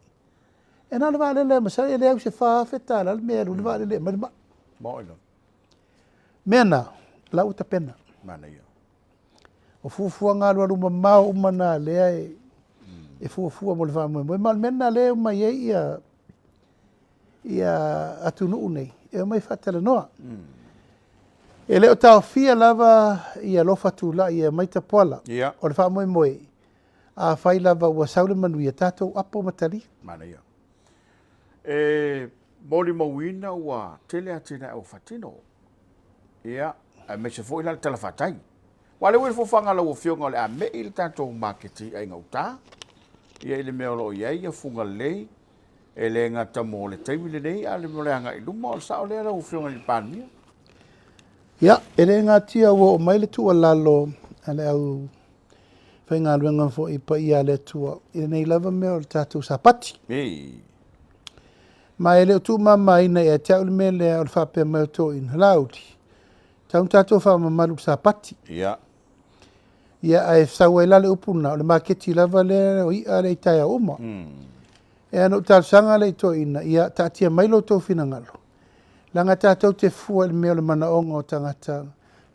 e na o le vaalele lava masalo e le au i se $4,000 le mea e alu ai le vaalele e aumai le mai. Maoi lava. Mea na, la ua tapena. Manaia. O fuafuaga alualu mamao uma na lea e, e fuafua mo le faamoemoe. Ma o le mea lena lea e omai ai ia, ia atunuu nei, e omai faatalanoa. E le o taofia lava i alofa tulai e omai tapuala. O le faamoemoe, afai lava ua sau le manuia, tatou apo ma talia. Manaia. E molimauina ua tele atinae ua faatino. Ia, aemaise foi la le talafatai. Aua o lea ua i le fofoga a lau Afioga o le a me'i le tatou maketi i'a i gauta, ia i le mea o lo o i ai ia Fugalei, e le gata mo le taimi lenei, a o le agai i luma. O le sao lea lau Afioga i le Palemia? Ia, e le natia ua oo mai le tuualalo a le au faigaluega foi paia a le Atua i lenei lava mea o le tatou Sapati. Ma e le o tuumamaina ia te au le mea lea o le faapea mai o toeaiina, Laauli, tau na tatou faamamalu i le Sapati. Ia, ae sau ai la le upu lena, o le maketi lava lea o i'a lea i taeao uma. Ea na ou talosaga lea i toeaiina, ia taatia mai lo outou finagalo, leaga tatou te fua i le mea o le manaoga o tagata,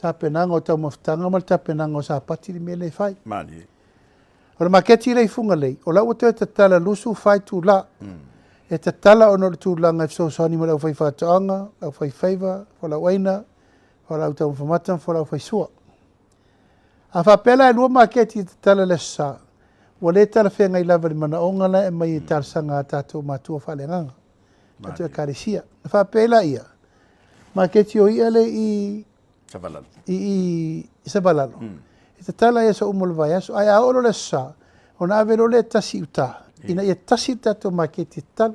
tapenaga o taumafataga ma le tapenaga o Sapati le mea lea e fai. Malie. O le maketi lea i Fugalei, o la ua toe tatala 24 itula. E tatala ona o le tulaga e fesoasoani mo le aufaifaatoaga, le aufaifaiva, fualaauaina, fualaau taumafa mata ma fualaau faisua. A faapea la e lua maketi e tatala i le Aso Sa, ua le talafeagai lava i le manaoga la e aumai e talosaga a tatou matua faaleagaga, tatou Ekalesia. Ona faapea ai laia, maketi o i'a lea i Savalalo. I i Savalalo. E tatala i aso uma o le vaiaso, ae a oo loa i le Aso Sa, ona ave loa lea e tasi i uta, ina ia tasi le tatou maketi e tatala.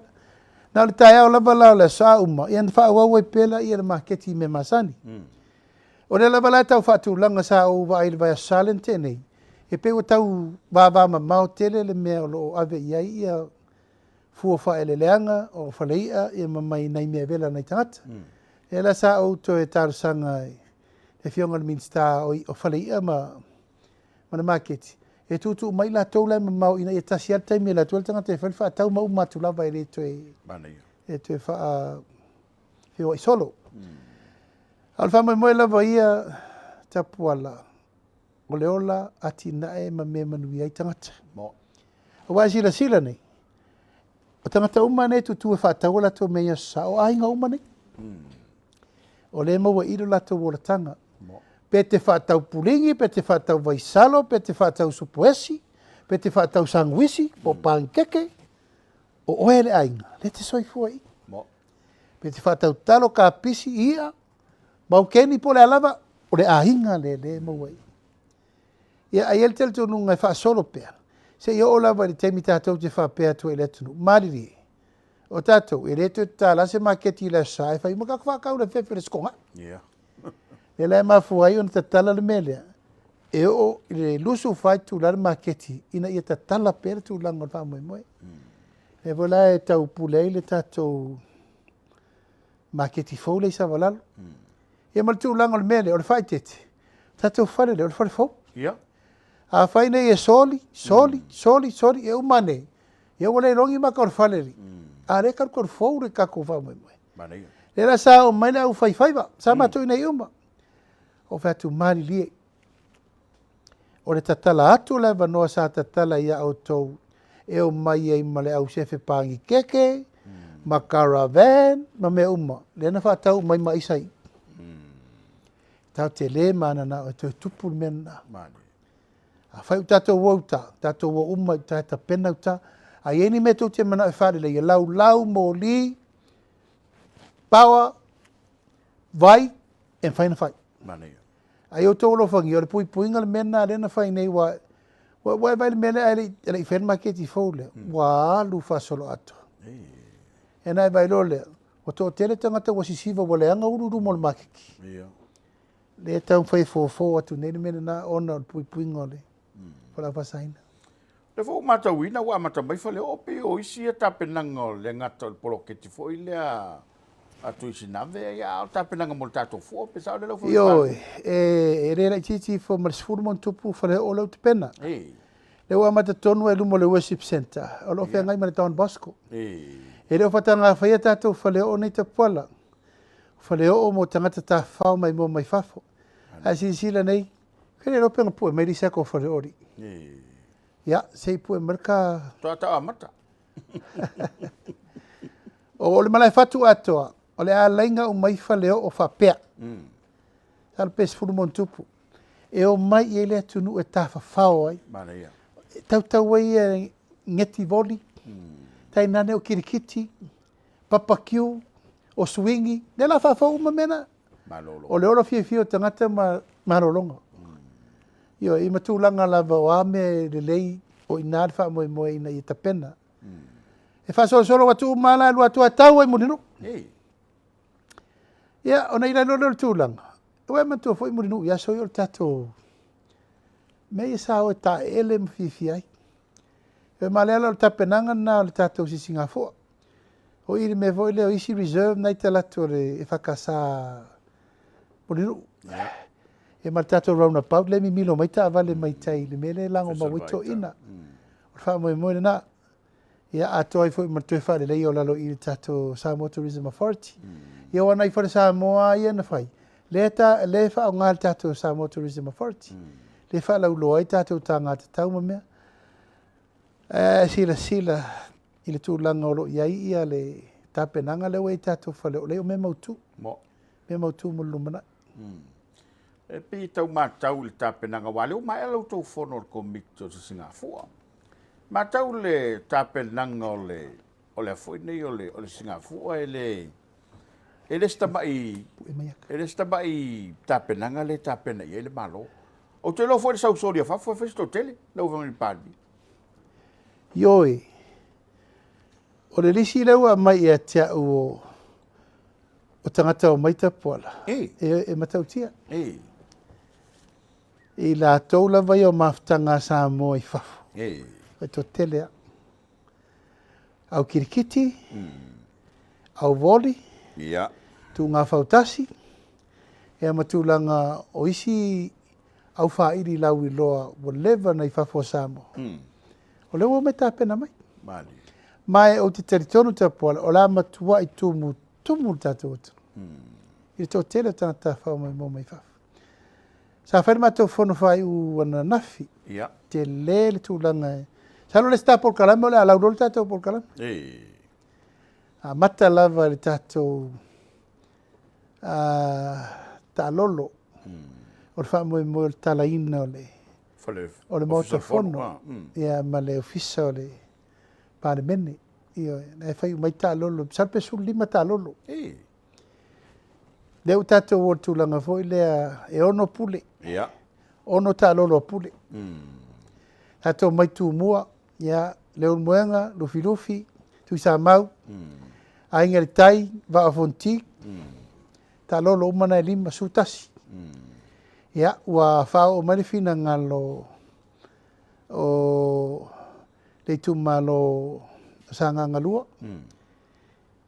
Na o le taeao lava la o le Aso Sa uma, ia ona faaauau ai pea laia le maketi i mea masani. O lea lava la e tau faatulaga sa ou vaai i le vaiaso Sa lea na tea nei, e pei ua tau vavamamao tele le mea o lo o ave i ai ia fua faaeleeleaga o falei'a ia ma mai nai mea vela a nai tagata. Lea la sa ou toe talosaga i le Afioga i le Minisita o Falei'a ma le Maketi, e tuutuu mai latou la e mamao ina ia tasi lava le taimi e alu atu ai le tagata e fai le faatau ma uma atu lava e le toe, e toe faafeoai solo. A o le faamoemoe lava ia Tapuala, o le ola atinae ma mea e manuia ai tagata. Aua e silasila nei, o tagata uma nei e tutu e faatau a latou mea i Aso Sa, o aiga uma nei. O lea e maua i i lo latou olataga. Pe te faatau puligi, pe te faatau vaisalo, pe te faatau supuesi, pe te faatau sanuisi, po o panikeke, o oe le aiga, lea e te soifua i i. Pe te faatau talo, kapisi, i'a, maukeni po o le a lava, o le aiga lea lea e maua i i. Ia, ae i ai le talitonuga e faasolo pea, seia oo lava i le taimi tatou te faapea atu ai i le atunuu, malilie, o tatou, e le toe tatala se maketi i le Aso Sa e fai uma tatou faatau i le afiafi o le Aso Toonai. Lea la e mafua ai ona tatala le mea lea, e oo i le 24 itula le maketi ina ia tatala pea le tulaga o le faamoemoe. Lea foi la e tau pule ai le tatou maketi fou lea i Savalalo. Ia ma le tulaga o le mea lea, o le faaeteete, o tatou fale lea, o le fale fou. Afai nei e soli, soli, soli, soli, e uma ane, ia ua le iloa ni maka o le fale alii. A o lea e talutalu fou le tatou faamoemoe. Lea la sa oo mai le aufaifaiva, sa matou i inei uma. Ou fai atu, malilie, o le tatala atu o le avanoa sa tatala ia outou e omai ai ma le au sefe panikeke, ma caravan, ma mea uma, lea na faatau uma ai ma aisa ia. Tatou te le mananao e toe tupu le mea lena. Afai ua tatou o i uta, tatou o uma i uta e tapena uta. A i ai ni mea tou te manao e faaleleia, laulau, moli, power, vai, e mafai ona fai. A ia outou alofagia, o le puipuiga le mea lena lea na fai nei, ua ua e vaai i le mea lea ae le i faia le maketi fou lea, ua alu faasoloatoa. Ia ona e vaai loa lea, ua toatele tagata ua sisiva ua leaga ulu i luma o le maketi. Lea e taumafai e fofo atu nei le mea lena ona o le puipuiga o le fualaau faasaina. O lea foi ua matauina ua amata mai faleoo pei o isi ia tapenaga o le gata o le poloketi foi lea a Tuisinave, ia a o tapenaga mo le tatou fua pe sao lea lau Afioga? Ioe, e le laitiiti ifo ma le 10 ma ona tupu faleoo lea ua tapena. Lea ua amata tonu ai i luma o le Worship Centre, o lo o feagai ma le Don Bosco. E le o faataga faia tatou faleoo nei Tapuala. O faleoo mo tagata tafafao maimoa mai fafo. Ae silasila nei, Ke le iloa pe na pue mai le isi ata o Faleoli. Ia, se i pue mai le ka... Toa tau amata. O le malae fatu atoa. O le alaiga uma ai faleoo faapea. Masalo pe 10+, e omai i ai le atunuu e tafafao ai. Manaia. E tautau ai ia netivoli, tainane o kirikiti, papakiu, o suingi, lea la faafou uma mea na. Malolo. O le ola fiafia o tagata ma malologa. Ioe, ma tulaga lava o a mea e lelei, o i ina le faamoemoe ina ia tapena. E faasolosolo atu uma lava la e alu atu lava tau ai i Mulinuu. Ia, ona i ai loa lea o le tulaga, ua e manatua foi Mulinuu i aso ia o le tatou mea ia sa o e taeele ma fiafia ai. E ma o lea la o le tapenaga lena o le tatou sisigafua. O i le mea foi lea o isi reserve na e i talaatu o le EFKS Mulinuu. Ia ma le tatou roundabout lea e mimilo mai taavale mai tai i le mea lea e lagomau ai toeaiina. O le faamoemoe lena. Ia atoa ai foi ma le toe faaleleia o lalo i le tatou Samoa Tourism Authority. Ia aua o nai fale Samoa lava ia na fai, lea e lea e faaaoga e le tatou Samoa Tourism Authority. Lea e faalauiloa ai tatou taga tatau ma mea. Ae silasila i le tulaga o lo o i ai ia le tapenaga lea ua i ai tatou fale, o lea o mea mautu. Mea mautu mo le lumanai. E pei e tau matau i le tapenaga, aua o lea ua maea la outou fono o le Komiti o Sisigafua. Matau le tapenaga o le o le a foi nei o le o le Sisigafua e le e le se tamai e le se tamai tapenaga lea e tapena i ai le Malo. Ou te iloa foi le sau soli a fafo e fai se toatele lau Afioga i le Palemia. Ioe, o le lisi lea ua aumai ia te au o o tagata omai Tapuala, e, e matautia. E. I latou lava ia o mafutaga a Samoa i fafo. E. E toatele lava. Au kirikiti, au voli, Ia. tuuga fautasi, ia ma tulaga o isi au faili lauiloa ua leva ona i fafo o Samoa. O lea ua omai tapena mai. Malie. Ma e ou te talitonu Tapuala, o le a matuai tumutumu le tatou atunuu. I le toatele o tagata tafafao maimoa mai fafo. Sa fai le matou fono faaiu ananafi. Ia. Tele le tulaga e... Masalo o le isi ta polokalame o le a lauiloa le tatou polokalame. E. Amata lava i le tatou taalolo. O le faamoemoe o le talaina o le Fale, o le Maota Fono. Fono, ia ma le Ofisa o le Palemene. Ioe, na e fai uma ai taalolo, masalo pe 15 taalolo. E. Lea ua tatou o i le tulaga foi lea e 6 pule. Ia. 6 taalolo a pule. Tatou omai Tumua, ia, Leulumoega, Lufilufi, Tuisamau, Aiga i le Tai, Vaa o Fonoti, taalolo uma na e 51. Ia, ua faaoo mai le finagalo o le itumalo o Sagaga 2,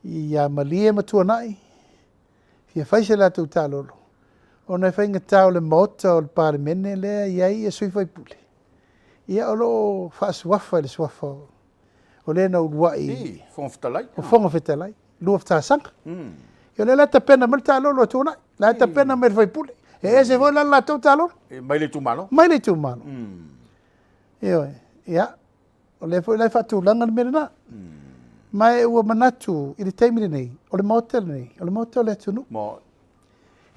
ia Malie ma Tuanai, fia fai se latou taalolo, ona e faigata o le Maota o le Palemene lea e i ai sui usufono, ia o lo o faasuafa i le suafa o le na uluai I, Fofoga Fetalai. O Fofoga Fetalai, lua talosaga. Ia o lea la e tapena mai le taalolo a Tuanai, la e tapena mai le sui usufono. E ese foi la le latou taalolo. E mai le itumalo. Mai le itumalo. Ioe, ia, o lea foi la e faatulaga le mea lena. Ma e ua manatu i le taimi lenei, o le Maota lenei, o le Maota o le atunuu. Mo.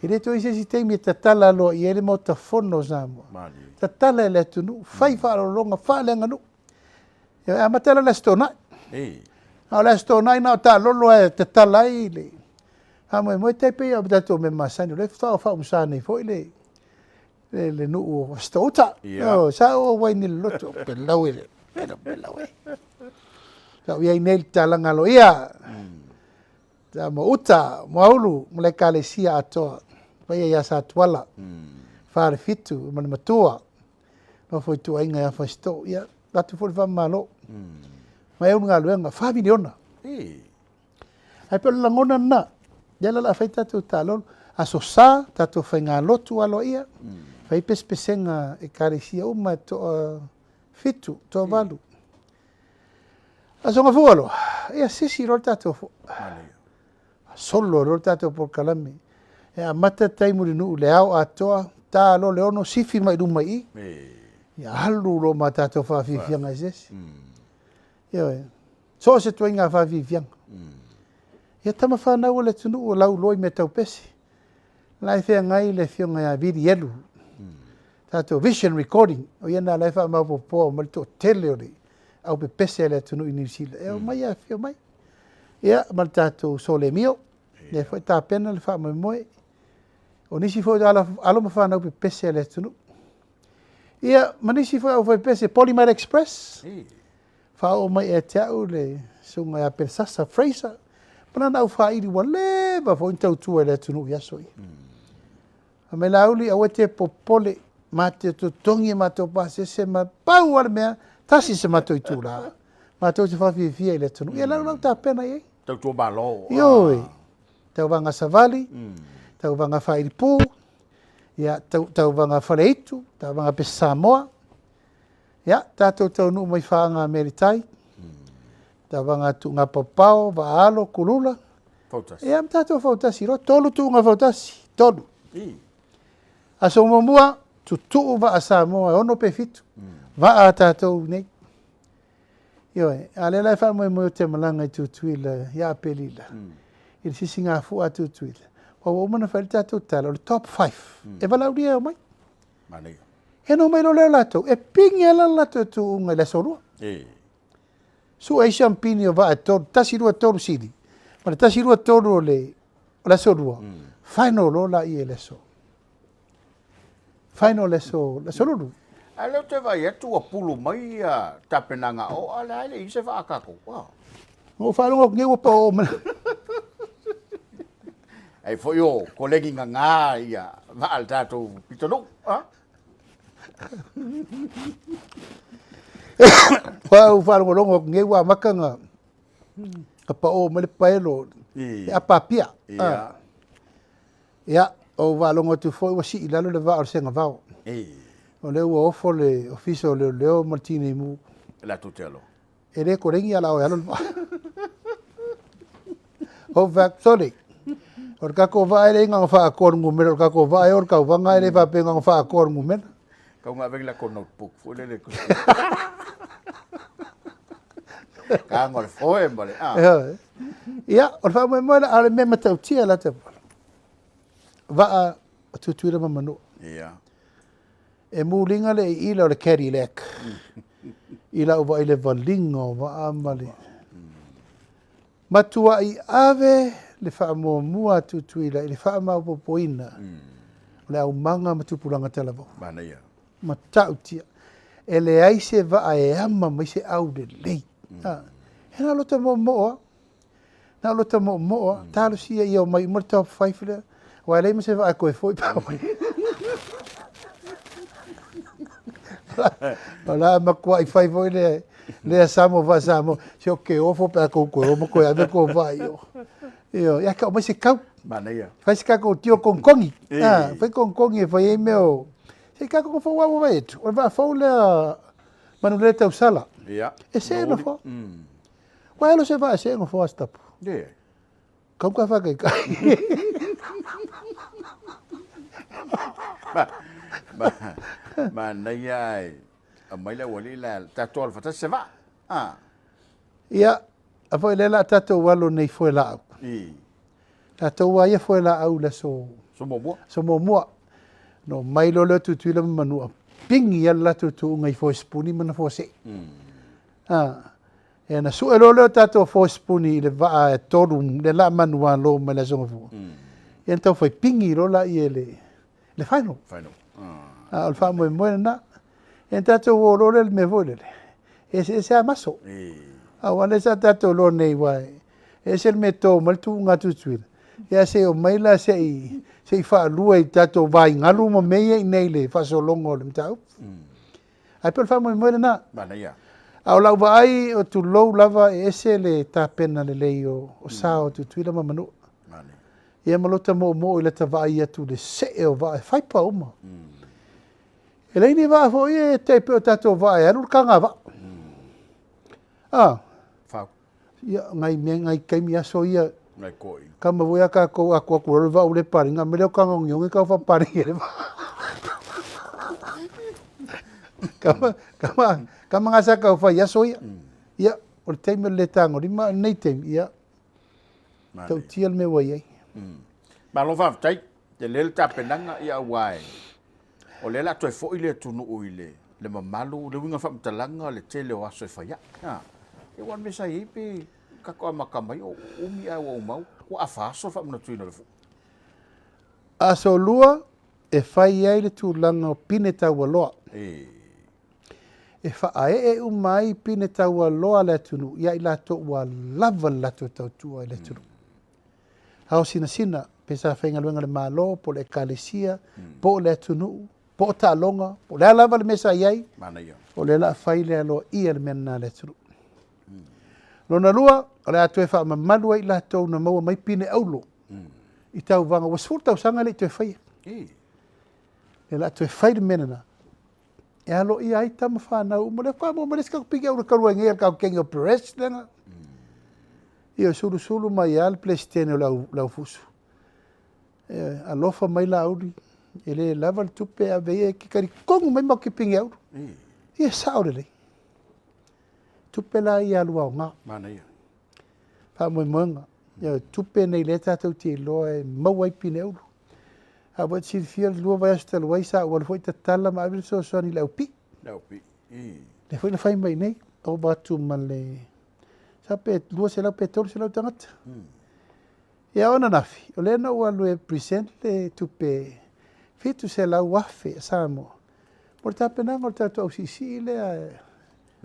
E le toe i ai se isi taimi e tatala loa i ai le Maota Fono o Samoa. Malie. Tatala e le atunuu, fai faaaloaloga, faaleaganuu. E amata la le Aso Toonai. E. A o le Aso Toonai na o taalolo e tatala ai le faamoemoe tai pei o tatou mea masani, o lea faatoa faaumusa nei foi le le, le nuu o Fasitoo-uta. Ia. Oh, sa ou auai nei i le lotu, pelau e, pelau, pelau e. Sa ou i ai nei i le tatalaga aloaia. Sa ma uta, Moaulu, ma le ekalesia atoa. Paia ia Satuala, Falefitu ma le matua. Nofo ituaiga ia Fasitoo. Ia, avatu foi le faamalo. Ma e ulu galuega, 4 miliona. E. Ae pei o le lagona lena, lea la o le a fai tatou taalolo. Aso Sa, tatou faigalotu aloaia, fai pesepesega ekalesia uma e toa 7, toa 8. Aso Gafua loa, ia sisi loa le tatou fua. Solo loa le tatou polokalame. E amata tai Mulinuu i le ao atoa, ta loa le 6, sifi mai luma i i. Ia alu loa ma tatou faafiafiaga eseese. Ioe. So o se ituaiga faafiafiaga. Ia tama fanau a le atunuu o lauiloa i mea tau pese. La e feagai le afioga ia Vili Elu, tatou Vision Recording, o ia lena la e faamaopoopoa uma le toatele o le au pepese a le atunuu i Niu Sila. E omai afifio mai. Ia, ma le tatou Solemio, lea foi e tapena le faamoemoe. O nisi foi o alo ma fanau pepese a le atunuu. Ia, ma nisi foi aufaipese, Polymite Express, faaoo mai ia te au le susuga ia Pelesasa Fraser, ma lana aufaaili ua leva foi ona tautua i le atunuu i aso ia. Fai mai Laauli, aua e te popole, ma te totogi a matou pasese ma pau lava le mea, tasi se matou itula, matou te faafiafia i le atunuu. Ia lau lau tapena i ai. Tautua Malo. Ioe, tauvaga savali, tauvaga faailipu, ia, tauvaga faleitu, tauvaga pese Samoa, ia, tatou taunuu mai Faaga Melitai, tauvaga tuuga paopao, vaaalo, kulula, Fautasi. Ia, ma tatou fautasi loa, tolu tuuga fautasi, tolu. Aso muamua, tutuu vaa Samoa e ono pe fitu, vaa a tatou nei. Ioe, a lea la e faamoemoe ou te malaga i Tutuila ia Aperila, i le sisigafua a Tutuila, aua ua uma ona fai le tatou tala, o le top five, e valaaulia e omai. Manaia. Ia ona omai loa lea o latou, e pigi lava la le latou tuuga i le aso lua. Sue ai siampini o vaa e tolu, tasi, lua, tolu sili, ma le tasi, lua, tolu o le, o le aso lua, final loa laia i le aso. Final le aso, le aso lulu. A o lea ou te vaai atu ua pulu mai ia tapenaga o, a o lea e le i i se vaa a tatou. Na ou faalogo atu nei ua paoo mai. Ai foi o kolegi gagā ia vaa a le tatou pitonuu. Ua ou faalogologo atu nei ua amata ona paoo mai le paelo e apa Apia. Ia, ou faalogo atu foi ua sii i lalo le vaa o le Segavao. O lea ua ofo le Ofisa o Leoleo ma le Tineimu. Latou te alo. E le kolegi a o le a o e alu le vaa. Ou fai atu, sole, o le tatou vaa e leai na ona faaatoa o le numera, o le tatou vaa e o i le tauvaga e le faapea na ona faaatoa o le numera. Tau na ave ni latou notebook foi lele. Taga o le foe ma le a. Ia, o le faamoemoe la, a o le mea matautia la te vaa o Tutuila ma Manua. Ia. E muliga le iila o le Cadillac i lau vaai i le valiga o vaa ma le matuai ave le faamuamua a Tutuila i le faamaopoopoina o le aumaga ma tupulaga talavou. Manaia. Matautia. E leai se vaa e ama mai se au lelei. E na o lota moomoo lava. Na o lota moomoo lava. Talosia ia omai uma le top five lea. Aua e leai ma se vaa e toe foi pe a omai. O le a matuai fai foi lea, lea Samoa vaa Samoa. Se o ke ofo pe a tou toe o ma toe ave tou vaa i o. Ioe, ia tau mai se kau. Manaia. Fai se tatou tio kogikongi. Fai kogikongi e fai ai mea o... Se i tatou fou lava ua vaai atu, o le vaa fou lea Manulele Tausala. Ia. E see nofoa. Ua alo se vaa e see nofoa a Sitapu. Ie. Kau ka whakaikai. Manaia ai. Aumai le aualii la tatou alo faatasi se vaa. Ah. Ia, a foi lea la tatou alo nei foe laau. I. Tatou a ia foe laau le aso. Aso muamua. Aso muamua. No mai loa lea o Tutuila ma Manua, pigi lava le latou tuuga i foe sipuni ma na foe see. Ah. Ia na sue loa lea o tatou foe sipuni i le vaa e tolu lea la manualo mai le Aso Gafua. Ia na tau fai pigi loa laia i le le final. Final. A o le faamoemoe lena. Ia na tatou o loa lea i le mea foi lele, e eseese lava maso. Aua lea sa tatou iloa nei aua e ese le mea e to mai le tuuga a Tutuila, ia se i omai la se i se i faalua i tatou vaigalu ma mea ia i inei i le faasologa o le mataupu. Ae pei o le faamoemoe lena. Manaia. A o lau vaai, o tulou lava e ese le tapena lelei o, o sa o Tutuila ma Manua. Manaia. Ia ma lota moomoo i lata vaai atu i le see o vaa e faipa uma. E leai ni vaa foi e tai pei o tatou vaa e alu le kagavaa. Ah. Fau. Ia, ngai mea, ngai taimi aso ia. Ngai koi. Kama foi a tatou atu atu lalo le vaa ua le paleni, a mea lea o tagaogiogī tau faapaleni ai le vaa. Kama, kama, kama nga sa tau fai i aso ia. Ia, o le taimi o le le tagolima, a o lenei taimi, ia. Tautia le mea ua i ai. Malo faafetai. Tele le tapenaga ia aua e o lea la toe foi le atunuu i le le mamalu, le uiga o le faamatalaga le tele o aso e fai ai. A, e ua mea sa i ai pe tatou amata mai o umi ae ua uma ua afa aso le faamanatuina o le fua. Aso lua e fai ai le tulaga o pine taualoa. E. E faaee uma ai pine taualoa a le atunuu ia i latou ua lava le latou tautua i le atunuu. Ao sinasina, pe sa faigaluega i le Malo, po o le Ekalesia, po o le atunuu, po o taaloga, po o le a lava le mea sa i ai, o lea o le a fai le aloaia le mea lena a le atunuu. Lona lua, o le a toe faamamalu ai i latou na maua mai pine auro i tauvaga ua 10 tausaga e le i toe faia. O lea o le a toe fai le mea lena e aloaia ai tama fanau uma. O lea faatoa maua mai le isi tatou pine auro talu ai nei a le tatou kegi o Perez lea na Ioe, sulusulu mai lava le Peresetene o le Aufusu. Ioe, alofa mai Laauli, e le lava le tupe e ave i ai, e te talitonu mai matou te pine auro. Ia e sao lelei. Tupe la ia alu aoga. Manaia. Faamoemoega. Ioe, tupe nei lea tatou te iloa e maua ai pine auro. A ua e silafia le 2 vaiaso talu ai sa ou alu foi tatala ma ave le fesoasoani i le aupii. Le aupii. Lea foi na fai mai nei, ova atu ma le sa pe 200 pe 300 tagata. Ia o ananafi, o lea na ou alu e present le tupe 700,000 a Samoa mo le tapenaga o le tatou ausiisii lea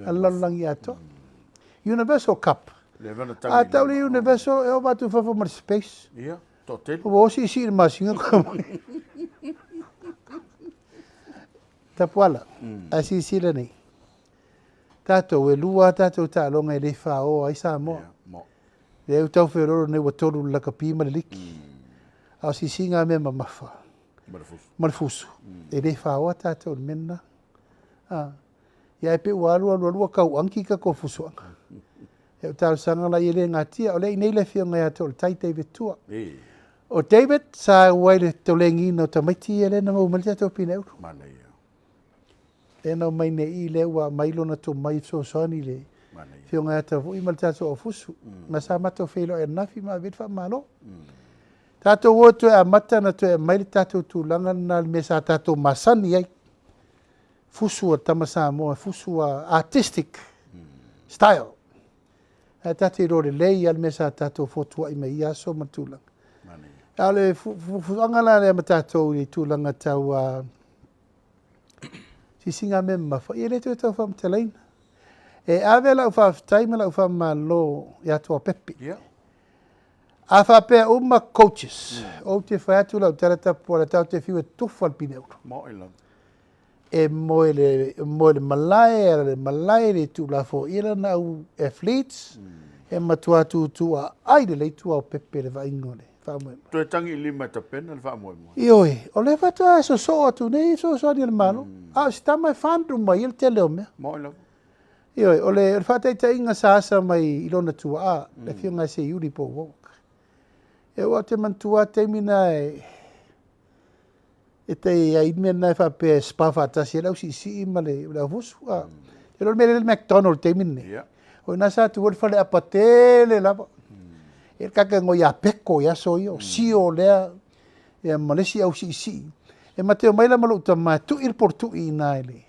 a le lalolagi atoa. Universal Cup. A tau le Universal e ova atu i fafo ma le space. Ia, toatele. Ua o siisii i le masina Tapuala, ae silasila nei, tatou e lua a tatou taaloga e le faoa ai Samoa. Lea ua tau feoloolo nei ua tolu le lakapi ma le liki. A o siisiiga a mea mamafa ma le fusu, e le faoa tatou i le mea lena. A, ia ae pei ua alu alu alu ua tau anki tatou fusuaga. Ia o talosaga la ia e le natia, o lea e i inei le afioga ia Toaletai David Tua. O David sa auai i le tolegiina o tamaiti ia lea na maua mai le tatou pine auro. Manaia. Lea na omai nei i lea ua aumai lona tomai e fesoasoani i le afioga ia Tavui ma le tatou aufusu. Ma sa matou feiloai ananafi ma ave i ai le faamalo. Tatou o e toe amata ona toe aumai le tatou tulaga lena i le mea sa tatou masani ai. Fusu a tama Samoa, fusu a artistic style. Ae tatou te iloa lelei lava le mea sa tatou fotuai mai i ia aso ma tulaga. A o le fuafuaga la lea ma tatou i tulaga tau sisiga mea mamafa, ia e le toe tau faamatalaina. E ave lau faafetai ma lau faamalo ia Tuapepe. Yeah. A faapea uma coaches, ou te fai atu lau tala tapuala tatou te fiu e tufa le pine auro. Moe lava. E moe le, moe le malae, ala le malae, le tuulafoaia lana au athletes, e matua tūtū aai lelei Tuaopepe i le vaaiga o le faamoemoe. Toe tagi i lima e tapena le faamoemoe. Ioe, o lea faatoa sosoo atu nei fesoasoani a le Malo, a o si tama e fund uma ai le tele o mea. Moe lava. Ioe, o le, o le faataitaiga sa asa mai i lona tuaa, le afioga ia Seiuli po o Warwick. Ia aua ou te manatua lava taimi na e, e tai ai mea na e faapea e spa faatasi ai le ausiisii ma le, le aufusu. A, e le mea lea le McDonald i le taimi lenei. Yeah. O ina sa tu ai le faleapa tele lava. E kaka ngoi a peko i aso ia, o sio lea, ia ma le isi ausiisii. E mate omai la ma lou tama e tui le porotui i ina i le,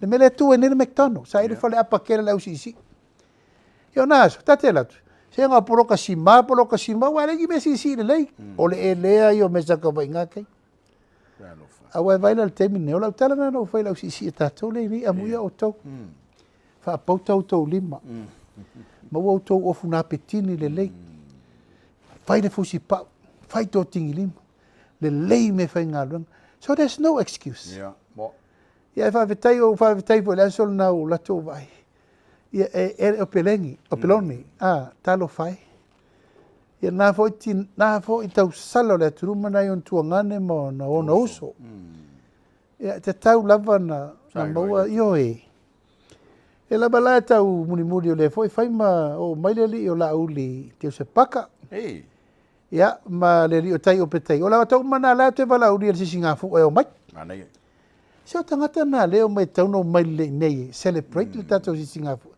le mea lea e tu ai nei le McDonald. Sa i le faleapa tele le ausiisii. Ia o na aso, ta te alu atu, se nga poloka sima, poloka sima, ua leai ni mea siisii lelei. O le elea ia o mea sa tau vaai i na taimi. Aua e vaai la i le taimi lenei, o lau tala lena na ou fai i le ausiisii a tatou lea i inei, amuia outou. Faapauta outou lima. Maua outou ofu napetini lelei. Fai le fusipau, fai totigilima. Lelei meafaigaluega. So there's no excuse. Yeah. Mo. Ia e faafetai, ou faafetai foi i le aso lena ua ou alu atu ou vaai. Ia e, e o pelegi, o peloni, a, talofa e. Ia na foi ti, na foi tausala o le atunuu ma nai ona tuagane ma ona ona uso. Ia e tatau lava na, na maua, ioe. E lava la e tau mulimuli o lea foi fai ma oo mai le alii o Laauli Teusepaka. Ei. Ia, ma le alii o Tai o Petai. O la tau mana la te valaaulia le sisigafua e omai. Manaia. Se o tagata na lea e omai e tatau ona omai lelei nei e celebrate le tatou sisigafua.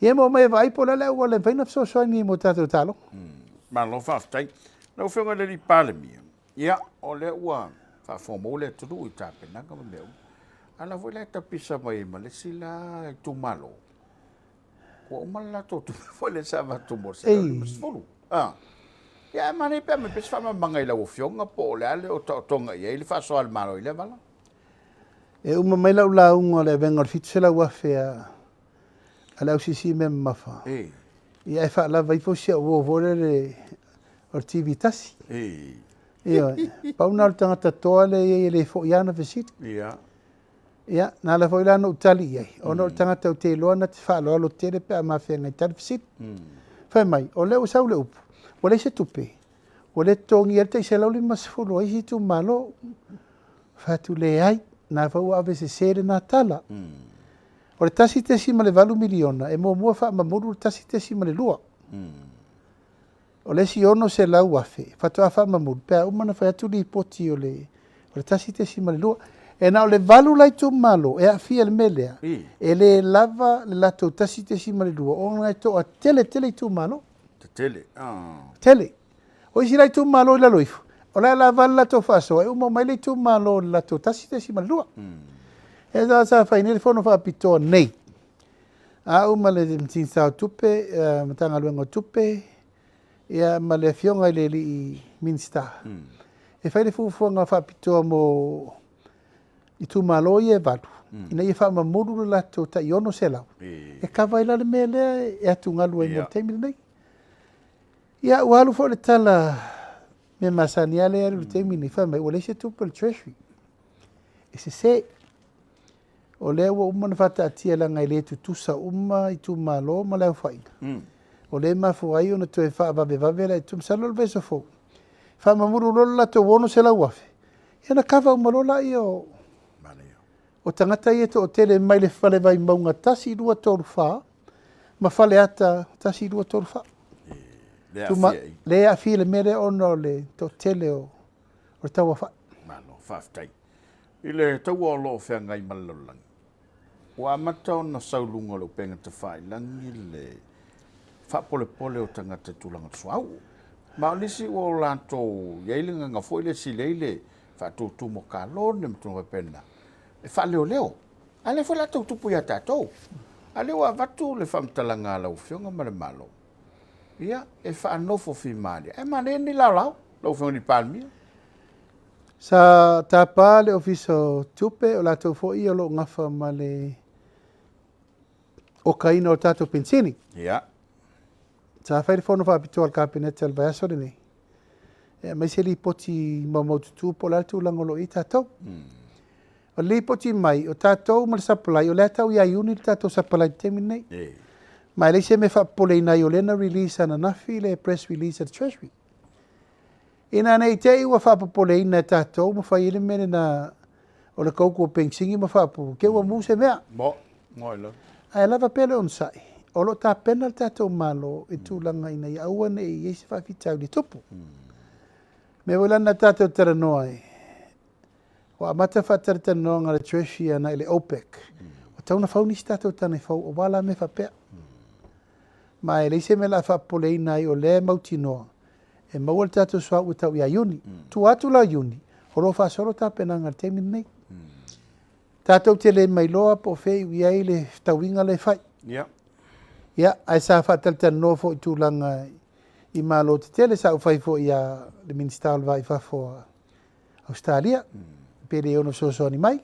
Ia ma omai e vaai po o le a le auala e mafai ona fesoasoani ai mo tatou taaloga. Malo faafetai. Lau Afioga i le Alii Palemia, ia, o lea ua faafofoga maua le atunuu i tapenaga ma mea uma. A o la foi la e tapisa mai ai ma le isi la itumalo, ua uma le latou tupe foi lea sa avatu mo le 150. Ah. Ia, ae manaia pe aumai pea se faamalamalamaga i lau Afioga po o le a le otaotoga i ai le faasoa a le Malo i lea vala. E uma mai lau lauga o le avega o le 700,000 a a le ausiisii mea mamafa. Ia ae faalava ifo si au uo foi lele o le TV tasi. Ioe. Pau lena o le tagata toa lea e i ai e le foi lava ana fesili. Ia. Ia, na ala foi la na ou tali i ai, ona o le tagata ou te iloa na te faaaloalo tele pe a mafeagai tali fesili. Fai mai, o lea ua sau le upu, ua leai se tupe, ua le totogia ai le tai 150 a isi itumalo. Fai atu, leai, na foi ua avesese lena tala. O le 1.8 miliona e muamua faamamulu le 1.2. O le isi 600,000 faatoa faamamulu pe a uma ona fai atu lipoti o le 1.2. E na o le 8 la itumalo e aafia i le mea lea, e le lava le latou 1.2 ona e toatele tele itumalo. Tetele. Tele. O isi la itumalo i lalo ifo, o la e lava le latou faasoa, e uma uma ai le itumalo i le latou 1.2. E sa sa fai nei le fono faapitoa nei, a au ma le Minisita o Tupe, Matagaluega o Tupe, ia ma le Afioga i le alii Minisita, e fai le fuafuaga faapitoa mo itumalo ia e 8, ina ia faamamulu le latou tai 600, e kava ai la le mea lea e atugalu ai mo le taimi lenei. Ia, ua alu foi le tala mea masani lava lea e alu i le taimi lenei, fai mai ua leai se tupe a le Treasury. E sese. O lea ua uma ona faataatia leaga e le tutusa uma itumalo ma le aofaiga. O lea e mafua ai ona toe faavavevave la itu. Masalo o le vaiaso fou, faamamulu loa le latou $600,000, ia ona kava uma loa lea o tagata ia e toatele mai le fale Vaimauga 1, 2, 3, 4, ma Faleata 1, 2, 3, 4. Le aafia i le mea lea ona o le toatele o le tauaofai. Malo, faafetai. I le taua o lo o feagai ma le lalolagi, ua amata ona sau i luga o le upega tafailagi le faapolepole o tagata i tulaga suauu. Ma o nisi ua o latou i ai le agaga foi lea e sili ai le faatutumu o kalone ma tulaga faapena, e faaleoleo. A lea foi la tau tupu ia tatou. A lea ua avatu le faamatalaga a lau Afioga ma le Malo, ia, e faanofo fimalie. Ae manaia ni laolao, lau Afioga i le Palemia. Sa tapa le Ofisa o Tupe, o latou foi ia o lo o gafa ma le okaina o tatou penisini. Ia. Sa fai le fono faapitoa a le Kapeneta i le vaiaso lenei, e aumai se lipoti maumaututu po o le a le tulaga o lo o i ai tatou. O le lipoti mai, o tatou ma le supply, o lea e tau ia Iuni le tatou supply i le taimi lenei. Ma e leai se mea faapopoleina ai, o lea na release ananafi le press release a le Treasury. Ina ne i te i ua faapopoleina e tatou ma fai ai le mea lena o le koukou penisini ma faapupu, te ua mu se mea. Mo, mo i lalo. Ae lava pea le onosai, o lo o tapena le tatou Malo i tulaga ina ia aua ne i i ai se faafitauli e tupu. Mea foi la na tatou talanoa ai, Ua amata faatalatalanoaga a le Treasury agai i le OPEC, ua tatau ona fau nisi tatou tane fou aua la mea faapea. Ma e leai se mea o le a faapopoleina ai o lea e mautinoa e maua le tatou suauu e tau ia Iuni. Tua atu la o Iuni, o lo o faasolo tapenaga i le taimi lenei. Tatou te le mailoa po o fea e iu i ai le fetauiga lea e fai. Ia, ae sa faatalatalanoa foi i tulaga i Malo tetele, sa ou fai foi ia le Minisita o le Va i Fafo a Ausetalia, pe le ono fesoasoani mai.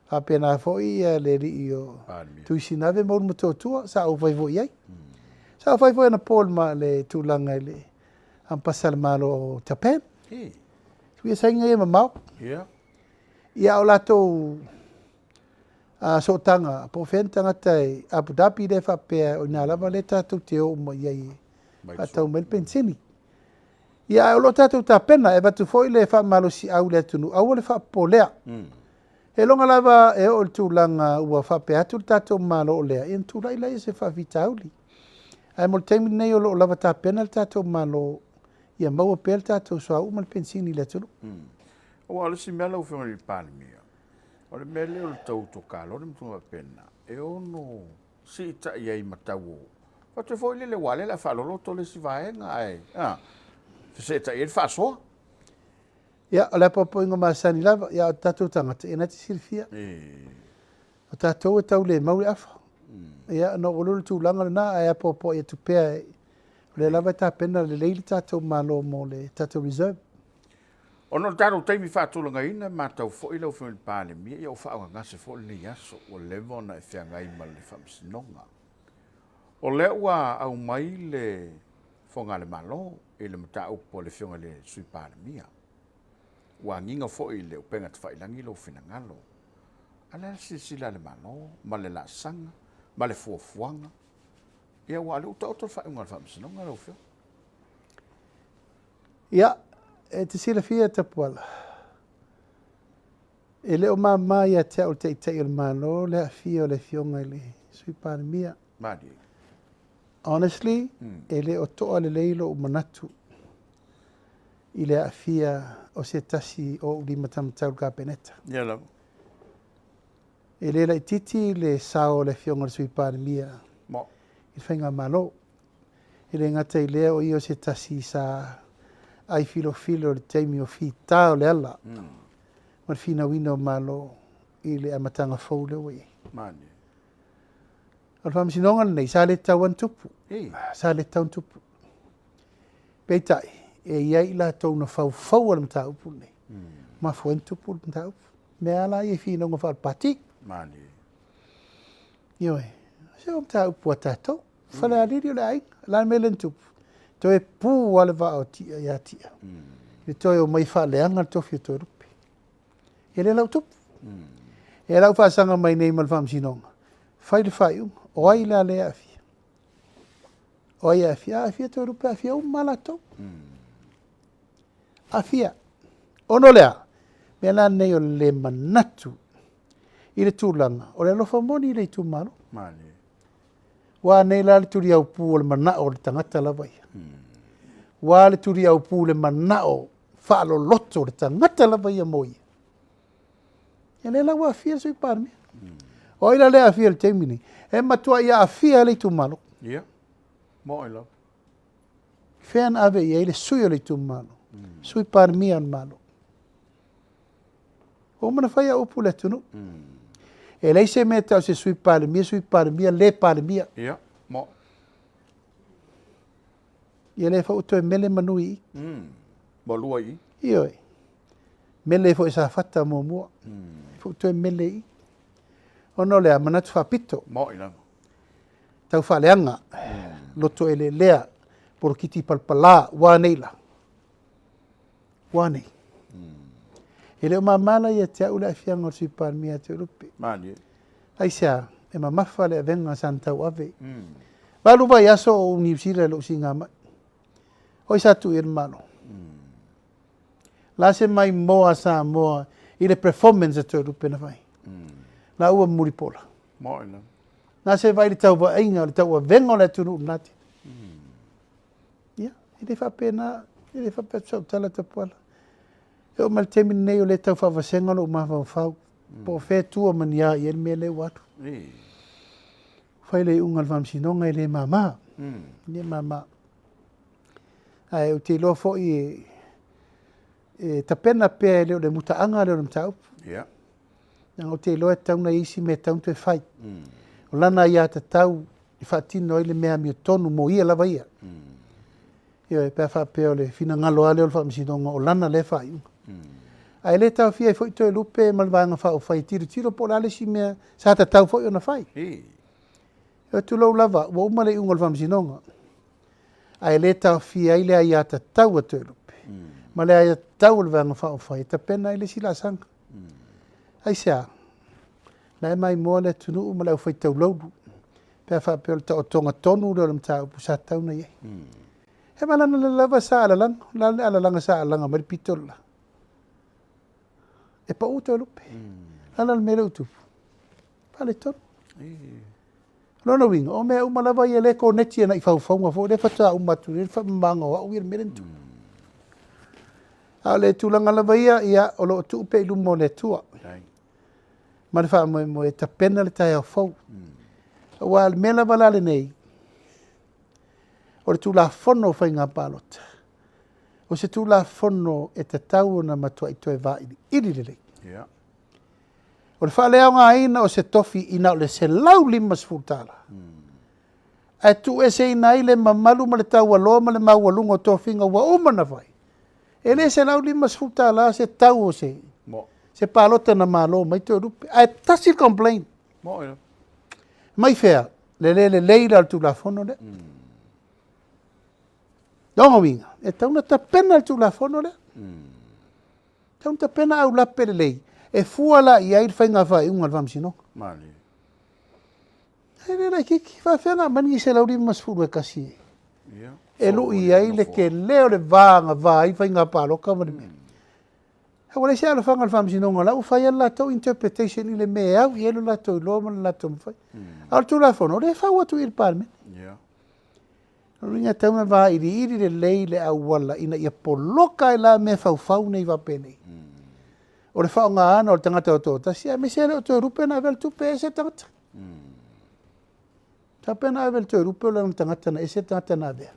Faapena foi le alii o Tuisinave ma Ulumotootua, sa ou fai foi i ai. Sa ou fai foi anapo i le tulaga i le Ambassador a le Malo o Japan. Tuia saina ia mamao. Ia o latou sootaga, po o fea ni tagata i Abu Dhabi lea faapea o i ina lava lea tatou te o uma i ai e faatau mai le penisini. Ia, ae o lo o tatou tapena, e avatu foi le faamalosiau i le atunuu, aua le faapopolea. E iloga lava e oo i le tulaga ua faapea atu le tatou Malo o lea, ia ona tulai lea o se faafitauli. Ae mo le taimi lenei o lo o lava tapena le tatou Malo ia maua pea le tatou suauu ma le penisini i le atunuu. Aua o le isi mea lau Afioga i le Palemia, o le mea lea o le tau tokalone ma tulaga faapena, e ono siitai ai ma tau o Fatu foi lele ua lele a faaloloto le isi vaega ae a feseetai ai le faasoa. Ia, o le apoapoaiga masani lava, ia o tatou tagata, ia na te silafia. O tatou e tau le mau le afa. Ia, ona oo lea o le tulaga lena, ae apoapoai atu pea, o lea lava e tapena lelei le tatou Malo mo le tatou reserve. Ona o le tatou taimi faatulagaina, e matau foi lau Afioga i le Palemia, ia ua faaaaogagase foi lenei aso, ua leva ona e feagai ma le Faamasinoga. O lea ua aumai le Fofoga a le Malo i le mataupu a le Afioga i le Sui Palemia. Ua agiga foi i le upega tafailagi lou finagalo. A o le a le silasila a le Malo ma le laasaga ma le fuafuaga? Ia aua o lea ua taoto le faaiuga a le Faamasinoga lau Afioga. Ia, e te silafia Tapuala, e le o mama ia te au le Taitai o le Malo le aafia o le Afioga i le Sui Palemia. Malie. Honestly, e le o toa lelei lou manatu i le aafia o se tasi o ou limataumatau i le Kapeneta. Ia lava. E le laitiiti le sao o le Afioga i le Sui Palemia Mo. i le Faigamalo. E le gata i lea o ia o se tasi sa ai filofilo i le taimi o fita o le ala ma le finauina o Malo i le amataga fou lea ua i ai. Malie. O le faamasinoga lenei, sa le tatau lava ona tupu. Sa le tatau ona tupu. Peitai, e i ai i latou na faufaua le mataupu lenei. Mafua ai ona tupu le mataupu. Mea lava la ia i finauga faale-pati. Malie. Ioe, se o mataupu a tatou. Falealili o le aiga. O le a le mea lea na tupu? Toe pu lava le vaa o Tia ia Tia. I le toe omai faaleaga le tofi o Toelupe. Ia lea la ua tupu. Ia la ua faasaga mai nei ma le Faamasinoga, fai le faaiuga, o ai la lea e aafia? O ai e aafia? Aafia Toelupe, aafia uma lava latou. Aafia. Ona o le a? Mea la nei o le le manatu i le tulaga o le alofa moni i le itumalo. Malie. Ua nei la le tuliaupu o le manao o le tagata lava ia. Ua le tuliaupu le manao faaloloto o le tagata lava ia mo ia. Ia lea la ua aafia le Sui Palemia. O ai la lea e aafia i le taimi nei? E matuai aafia le itumalo. Ia, moe lava. Fea na ave i ai le sui o le itumalo, Sui Palemia o le Malo. Ua uma ona fai au upu i le atunuu. E leai se mea e tau se Sui Palemia, Sui Palemia, le Palemia. Ia, moe. Ia lea foi ua toe mele manu i i. Ua lua i i. Ioe. Mele foi Safata muamua. Mm. Foi toe mele i i. Ona o le a manatu faapito. Moi lava. Tau faaleaga. Loto eleelea. Polokiti palapala. Ua nei la. Ua nei. E le o mama la ia te au le aafiaga o le Sui Palemia ia Toelupe. Malie. Aisea, e mamafa le avega sa na tauave. Valu vaiaso o ou Niu Sila i lou siigamai. O ai sa tuu i ai le Malo? La se maimoa a Samoa i le performance a Toelupe na fai. La ua mulipola. Moi la. Na se vaai i le tauvaaiga o le tauavega o le atunuu lena te. Ia, e le faapena, e le faapea atu sau tala Tapuala. E oo mai le taimi lenei o lea e tau faavasega lou mafaufau, po o fea e tua ma ni a i ai le mea lea ua alu. Fai le iuga a le Faamasinoga e le mama, e le mama. Ae ou te iloa foi e, e tapena pea e le o le mutaaga lea o le mataupu. Yeah. Leaga ou te iloa e tatau ona i ai isi mea e tatau ona toe fai. O lana aiatatau e faatino ai le mea amiotonu mo ia lava ia. Ioe, pe a faapea o le finagalo lava lea o le Faamasinoga o lana lea faaiuga. Ae le taofia ai foi Toelupe ma le Vaega Faaupufai e tilotilo po o le a le isi mea sa tatau foi ona fai. E tulou lava, ua uma le iuga o le Faamasinoga, ae le taofia ai le aiatatau a Toelupe ma le aiatatau a le Vaega Faaupufai e tapena ai le isi laasaga. Aisea? La e maimoa le atunuu ma le aufaitaulaulu pe a faapea o le taotoga tonu lea o le mataupu sa tatau ona i ai. He malana le lava sa alalaga, o le a le alalaga sa alalaga mai le pito le la. E pau Toelupe. O le a la le mea lea ua tupu? Faaletonu. Lona uiga, o mea uma lava ia lea e koneti agai i faufauga foi lea faatoa uma atu nei le faamamaga o au ia le mea lea na tupu. A o le tulaga lava ia, ia o lo o tuu pea i luma o le Atua ma le faamoemoe e tapena le taeao fou. Aua o le mea lava la lenei, O le Tulafono o Faiga Palota, o se Tulafono e tatau ona matuai toe vailiili lelei. Yeah. O le faaleaogaina o se tofi i na o le $150, ae tuueseina ai le mamalu ma le taualoa ma le maualuga o tofiga ua uma ona fai, e le $150 se tau o se, Mo. se palota na malo mai Toelupe. Ae tasi le complaint. Mo ia. Mai fea? Le le lelei la o le Tulafono lea. Lona uiga, e tatau ona tapena le Tulafono lea. E tatau ona tapena aulape lelei e fua la i ai le faiga faaiuga a le Faamasinoga. Malie. E le laitiiti, faafefea ona aumai lenei 151 Ia. e lui ai le tele o le va na va ai faiga palota ma le mea. Ae ua leai se alofaga a le Faamasinoga, o la ua fai lava le latou interpretation i le mea e au i ai lo latou iloa ma le latou mafai. A o le Tulafono, o lea e fau atu i le Palemene. Ia. O lona uiga e tatau ona vailiili lelei le auala ina ia poloka ai la mea faufau nei faapenei. O le faaaogaina o le tagata e toatasi, aemaise e le o Toelupe na avea le tupe, e ese le tagata. Faapea na ave e le Toelupe o lana tagata na ese le tagata na avea.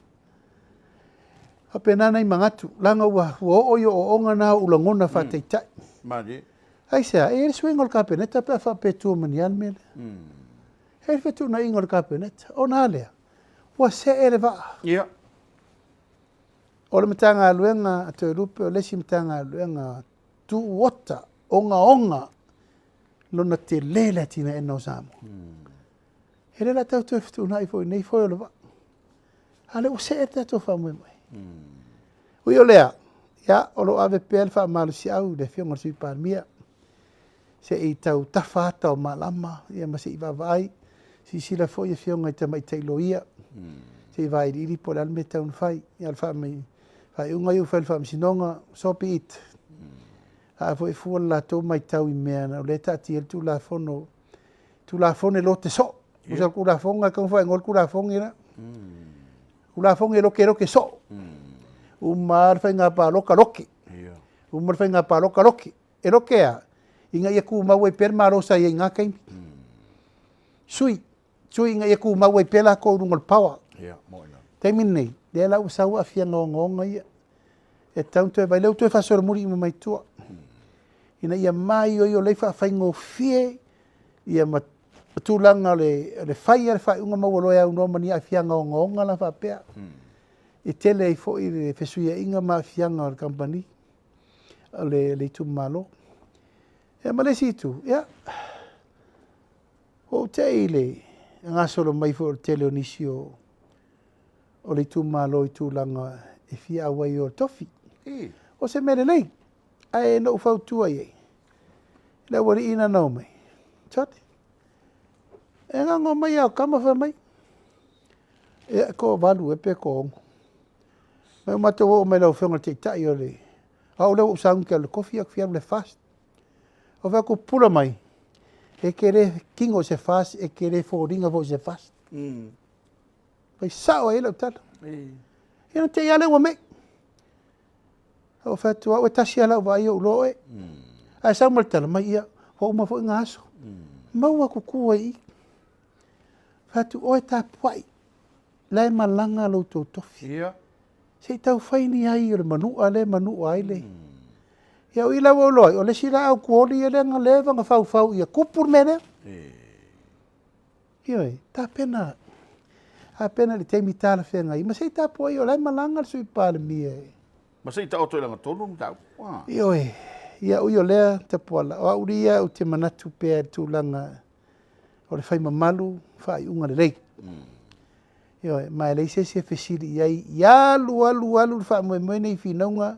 Faapena nai manatu, leaga ua oo i ooooga na o ou lagona faataitai. Malie. Aisea? E i ai le suiga o le Kapeneta pe a faapea e tua ma ni a le mea lea. E i ai le fetuunaiga o le Kapeneta. Ona a lea? Ua see le vaa. Ia. O le Matagaluega a Toelupe o le isi Matagaluega tuuota, ogaoga lona tele le atinaeina o Samoa. E le o le a tau toe fetuunai foi i nei foe o le vaa. A o lea ua see le tatou faamoemoe. Ui o lea, ia, o lo o ave pea le faamalosiau i le Afioga i le Sui Palemia, se i tau tafa ata o malama, ia ma se i vaavaai, silasila foi Afioga i tamaitai loia, se i vailiili po o le a le mea e tatau ona fai. Ia, o le faaiuga ia ua fai e le Faamasinoga, so be it. A foi e fua le latou matau i mea o lea e taatia ai le Tulafono, Tulafono e lote soo. Tusa o le Tulafono e tatau ona faaigoa le Tulafono lea. Tulafono e lotelote soo. Uma lava le faiga palota lote. Uma le faiga palota lote. E lote a? Ina ia tumau ai pea le Malo sa i ai i na taimi. Sui, sui ina ia tumau ai pea latou i luga o le power. Taimi lenei, lea la ua sau aafiaga ogaoga ia. E tatau ona toe vaai, lea ua toe faasolomuli uma mai tua. Ina ia maioio lelei faafaigofie ia ma tulaga o le fai o le faaiuga maualoa e aunoa ma ni aafiaga ogaoga la faapea. E tele ai foi le fesuiaiga ma aafiaga o le kamupani, o le itumalo. Ia ma le isi itu, ia, ua ou te i le gasolo mai foi o le tele o nisi o le itumalo i tulaga e fia auai o le tofi. O se mea lelei, ae na ou fautua i ai, le aualii na na omai, sole, e na ona omai lava o tama fai mai, ia e toavalu ea pe toaono. Mai ua matou oo mai i lau Afioga i le Taitai o le, o au lea ua ou sauni ou te alu i le kofi ae ou te fia alu i le FAST. Ou fai atu, pula mai, e te le tino i se FAST, e te le foliga foi i se FAST. Fai sao ai lau tala. Ia na te i lava lea ua mei. Ou fai atu, au e tasi lava lau vaai ou iloa oe. Ae sau ma le tala mai, ia, ua uma foi na aso. Maua tutu ai i i. Fai atu, oe tapuai, la e malaga lo outou tofi. Se i tau fai ni ai o le manua lea e manua ai le... Ia o i la ua ou iloa ai, o le isi la au tuoli ia lea na leva ona faufau ia tupu le mea lea. Ioe, tapena, tapena i le taimi talafeagai, ma se i tapuai o la e malaga le Sui Palemia e. Ma se i taoto i lagatonu le mataupu. Ah. Ioe, ia ui o lea Tapuala, o au ia ou te manatu pea i le tulaga o le fai mamalu, faaiuga lelei. Ioe, ma e leai se isi e fesili i ai, ia alu, alu, alu le faamoemoe nei i finauga,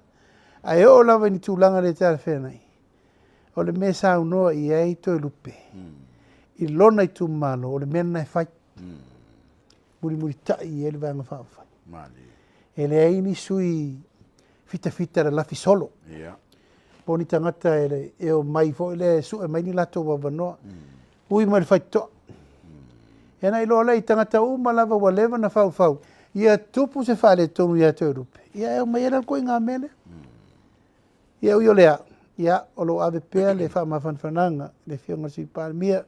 ae oo lava i ni tulaga le talafeagai, o le mea e saunoa i ai Toelupe i lona itumalo, o le mea lena e fai. Mulimulitai i ai le Vaega Faaupufai. E leai ni sui fitafita lalafi solo. Po o ni tagata e omai foi lea e sue mai ni latou avanoa. Ui mai le faitotoa. Ia na iloa lea i tagata uma lava ua leva ona faufau, ia tupu se faaletonu ia Toelupe, ia e omai ai la le ituaiga mea lea. Ia ui o lea, ia, o lo o ave pea le faamafanafanaga i le Afioga i le Sui Palemia,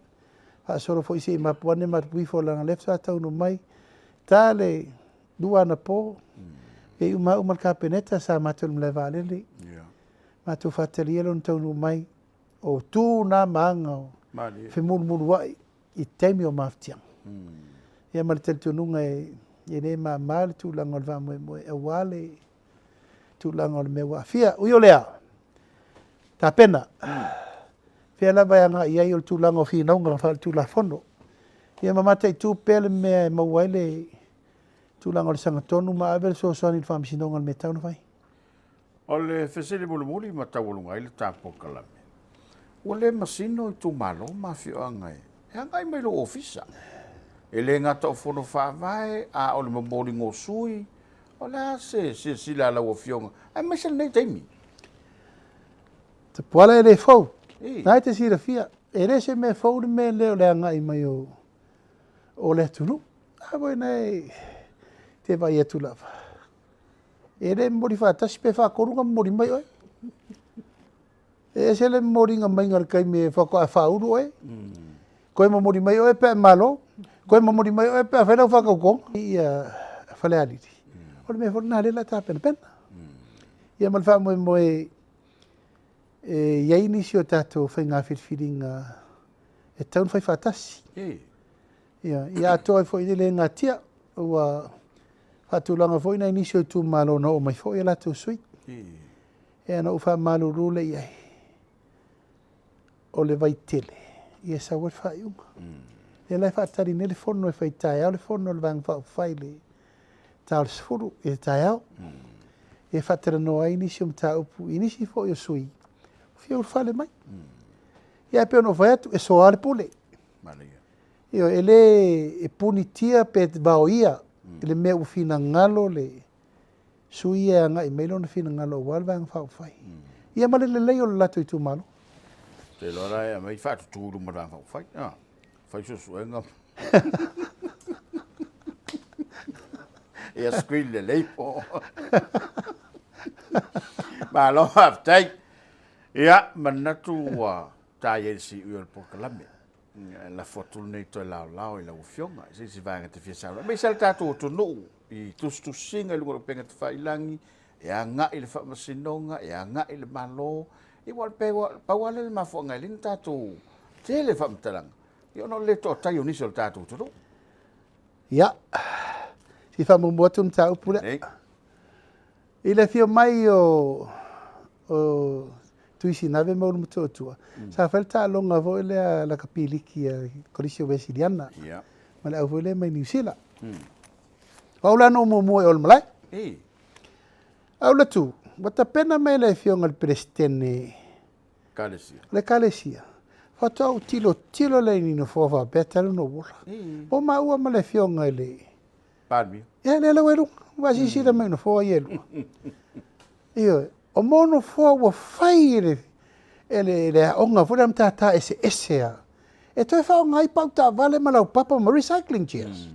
faasolo foi se i mapu ane mapu ifo leaga o lea faatoa taunuu mai. Ta le Lua anapo, e iu maua ma le Kapeneta sa matou i le malae vaalele. Matou faatalia lona taunuu mai, o tu na ma aga o femulumuluai i taimi o mafatiaga. Ia ma le talitonuga e le mama le tulaga o le faamoemoe aua le tulaga o le mea ua aafia. Ui o lea, tapena, fea lava e agai i ai o le tulaga o finauga faaletulafono. Ia ma mataitu pea le mea e maua ai le tulaga o le sagatonu ma ave le fesoasoani i le Faamasinoga i le mea e tatau ona fai. O le fesili mulimuli ma taualuga ai le ta polokalame, ua le masino itumalo ma afioaga e agai mai lou ofisa. E le gata o fono faavae, a o le momoliga o sui, o le a se silasila a lau afioga, aemaise lenei taimi? Tapuala e le fou. Na e te silafia, e le se mea fou le mea lea o le agai mai o, o le atunuu. A foi na e te vaai atu lava. E le momoli faatasi pe faatolu ona momoli mai oe. E ese le momoliga maiga i le taimi e faatoa faaulu oe. Toe momoli mai oe pe a e malo. Toe momoli mai oe pe a fai lau faatautoga. Ia Falealili, o le mea foi lena lea o le a tapenapena. Ia ma le faamoemoe e i ai nisi o tatou faiga filifiliga e tatau ona fai faatasi. Ia, ia atoa ai foi le natia, ua faatulaga foi nai nisi o itumalo na oo mai foi a latou sui. Ia na ou faamalulu lea i ai, o le Vaitele, ia sau ai le faaiuga. Lea la e faatali nei le fono e fai taeao le fono a le Vaega Faaupufai i le ta o le 10 i le taeao. E faatalanoa ai nisi o mataupu i nisi foi o sui ua fia ulufale mai. Ia ae pei ona ou fai atu, e soa le pule. Ioe, e le e punitia pe vaoia i le mea ua finagalo le sui ia e agai mai lona finagalo aua le Vaega Faaupufai. Ia ma le lelei o le latou itumalo. Ou te iloa la e aumai faatutu i luma o le Vaega Faaupufai. Ah, fai suesuega. Ia screen lelei po. Malo faafetai. Ia, manatu ua ta i ai le siui o le polokalame. E lafo atu lenei toe laolao i lau Afioga i se isi vaega e te fia saunoa ai. Aemaise lava le tatou atunuu i tusitusiga i luga o upega tafailagi, e agai i le Faamasinoga, e agai i le Malo. Ia aua pei pau lava lea o le mafuaaga e ala ai ona tatou tele faamatalaga, ia ona o le le toatai o nisi o le tatou atunuu. Ia, se i faamuamua atu le mataupu lea. I le afio mai o o Tuisinave ma Ulumotootua, sa fai le taaloga foi lea lakapi liki a le Kolisi o Uesiliana ma le au foi lea mai Niu Sila. O au la na ou muamua i o i le malae. Ae ou alu atu, ua tapena mai e le Afioga i le Peresetene o le Ekalesia, faatoa ou tilotilo lea i ni nofoa faapea talu ona ou ola. Ua maua ma le Afioga i le Palemia. Ia, lea la ua i luga, ua silasila mai i nofoa ia e lua. Ioe, o mo nofoa ua fai e le, e le, le aoga foi lea matata eseese a, e toe faaaoga ai pau taavale ma laupapa ma recycling chairs.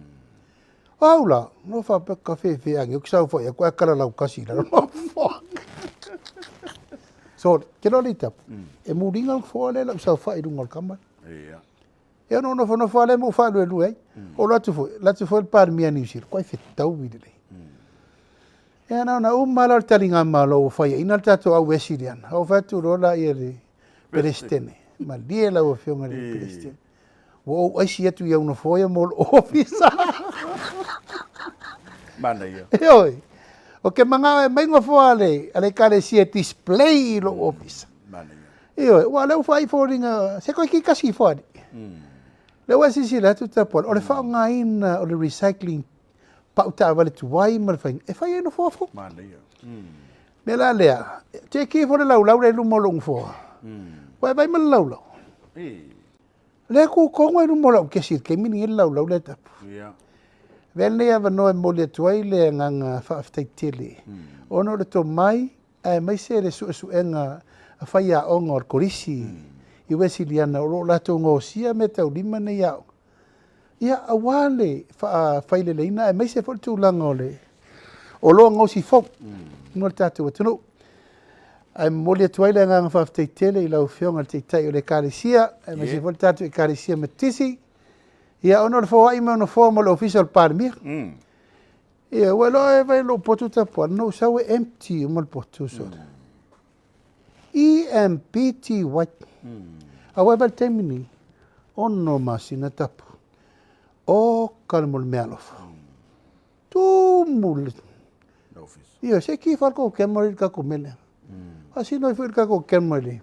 O au la, no faapea ka fefe age, ou te saofai atu ae kalalau tasi i lalo nofoa. Sorry, ke loa le itapu, e muliga le nofoa lea lau saofai i luga o le kama. Ia. Ia ona ou nofonofo lava lea ma ou faaluelue ai. Ou alu atu foi, alu atu foi le Palemia a Niu Sila, kuai fetaui lelei. Ia na ona uma lava lea o le taligamalo ua faiaina le tatou au Uesiliana, ou fai atu loa lea i le Peresetene, malie lau Afioga i le Peresetene, ua ou aisi atu i au nofoa ia mo lou ofisa. Manaia. Ioe. Ou te manao e aumai nofoa a le, a le Ekalesia e display i lou ofisa. Manaia. Ioe, aua o lea ua fai foliga, se toe kikasi ifo alii. Lea ua e silasila atu Tapuala, o le faaaogaina o le recycling pau taavale tuai ma le faiga, e fai ai nofoa fou. Manaia. Mea la lea, teki ifo le laulau lea i luma o lou nofoa. Ua e vaai ma le laulau. O lea e tu tonu lava i luma o lau kesi i le taimi lenei le laulau lea e tapu. Avea lenei avanoa e momoli atu ai le agaga faafetai tele, ona o le tomai aemaise le suesuega a faiaoga o le Kolisi i Uesiliana o lo o latou gaosia meataulima nei aoga, ia, aua le faafaileleina aemaise foi le tulaga o le oloa gaosi fou mo le tatou atunuu. Ae momoli atu ai le agaga faafetai tele i lau Afioga i le Taitai o le Ekalesia, aemaise foi le tatou Ekalesia Metotisi, ia, ona o le foai mai o nofoa mo le Ofisa o le Palemia. Ia, ua iloa e vai lou potu tapuala, na ou sau e empty uma le potu sole. E-M-P-T-Y. A ua e vai le taimi ni, ono masina tapu. O ka le mo le mealofa. Tumu le. Ia, se ki whal ko kema i ka ko mele. Asino i fo i ka ko kema i.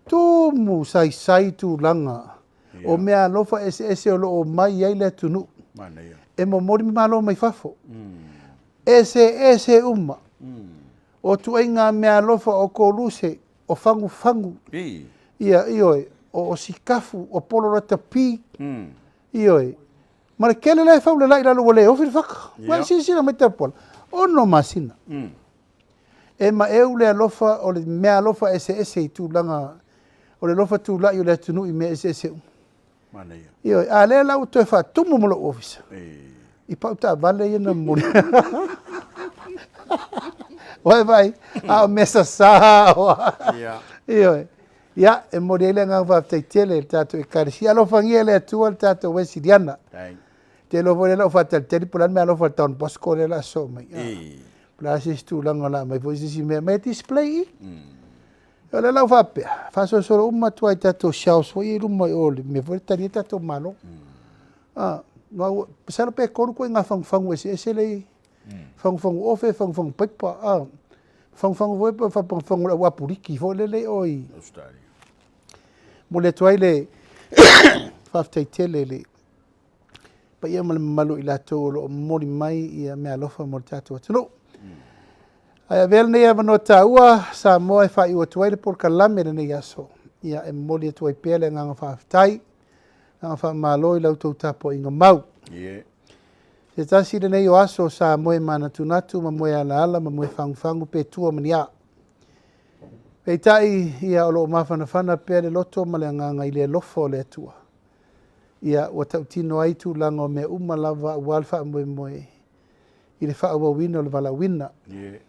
Tumu saisai tulaga o meaalofa eseese o lo o mai ai le atunuu e momoli ma malo mai fafo. Eseese uma. O ituaiga meaalofa o koluse, o fagufagu, ia, ioe, o sikafu, o pololata pi, ioe, ma le tele la e faulelai i lalo ua le ofi le faka. Ua e silasila mai Tapuala, ono masina. E maeu le alofa o le meaalofa eseese i tulaga o le alofa tulai o le atunuu i mea eseese uma. Manaia. Ioe, a lea la ua toe faatumu ma lou ofisa. I pau taavale ia na momoli. Ua e vaai, a o mea sasā. Ioe. Ia, e momoli ai le agaga faafetai tele i le tatou Ekalesia. Alofagia e le Atua le tatou Wesiliana. Te iloa foi lea la ua faatalitali po o le a le meaalofa a le Don Bosco lea o le a sosoo mai. Po o le a se isi tulaga o le a aumai foi se isi mea mai e display i. O lea la ua faapea, faasolosolo uma atu lava i tatou shelves foi ia i luma i o i le mea foi lea e tali ai tatou malo. Masalo pe tolu ituaiga fagufagu eseese lea e i ai. Fagufagu ofe, fagufagu paipa, fagufagu foi pe fagufagu o le au apuliki foi lele i o i Australia. Momoli atu ai le faafetai tele i le paia ma le mamalu o i latou o lo o momoli mai ia meaalofa mo le tatou atunuu. Ae avea lenei avanoa taua Samoa e faaiu atu ai le polokalame i lenei aso. Ia e momoli atu ai pea le agaga faafetai, agaga faamalo i la outou tapuaiga mau. Yeah. Se tasi lenei o aso sa moe manatunatu ma moe alaala ma moe fagufagu pe tua ma ni a. Peitai, ia o lo o mafanafana pea le loto ma le agaga i le alofa o le Atua. Ia, ua tautino ai tulaga o mea uma lava aua le faamoemoe i le faaauauina o le valaauina. Yeah.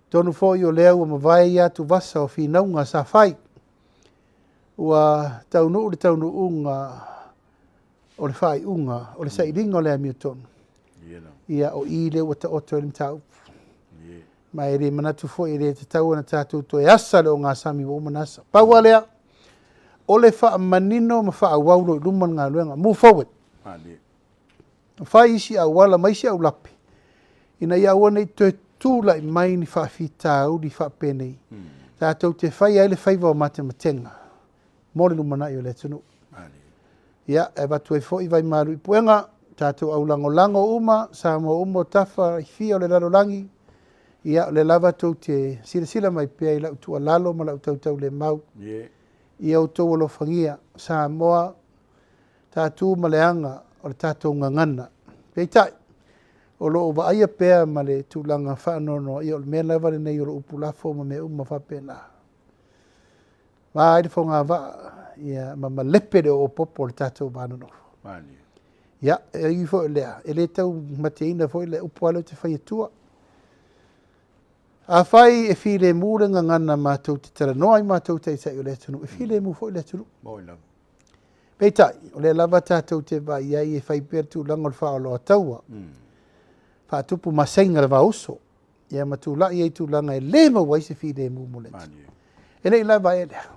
Tonu foi o lea ua mavae ia atuvasa o finauga sa fai. Ua taunuu le taunuuga o le faaiuga o le sailiga o le amiotonu. Ia, o i lea ua taoto ai le mataupu. Ma e le manatu foi e le tatau ona tatou toe asa le ogasami ua uma ona asa. Pau lava lea, o le faamanino ma faaauau loa i luma le galuega. Move forward. Fai isi auala ma isi aulape ina ia aua ne i toe tulai mai ni faafitauli faapenei. Tatou te faia ai le faiva o matematega mo le lumanai o le atunuu. Ia, e avatu ai foi vaimalu i puega, tatou aulagolago uma, Samoa uma o tafa i fia o le lalolagi, ia, o lea lava tou te silasila mai pea i lau tuualalo ma lau tautaulemau. Ia outou alofagia, Samoa, tatou ma le aga o le tatou gagana. Peitai, o lo o vaaia pea ma le tulaga faanoanoa, ia o le mea lava lenei o le upu lafo ma mea uma faapena. Va ai le fogavaa, ia, ma malepe le oopopo o le tatou va nonofo. Ia, e ui foi o lea, e le taumateina foi le upu lava lea ou te fai atua. Afai e filemu le gagana matou te talanoa ai matou taitai o le atunuu, e filemu foi le atunuu. Peitai, o lea lava tatou te vaai ai e fai pea le tulaga o le faaoloataua, faatupu maseiga le vauso, ia ma tulai ai tulaga e le maua ai se filemu mo le atunuu. E le i lava ea lea.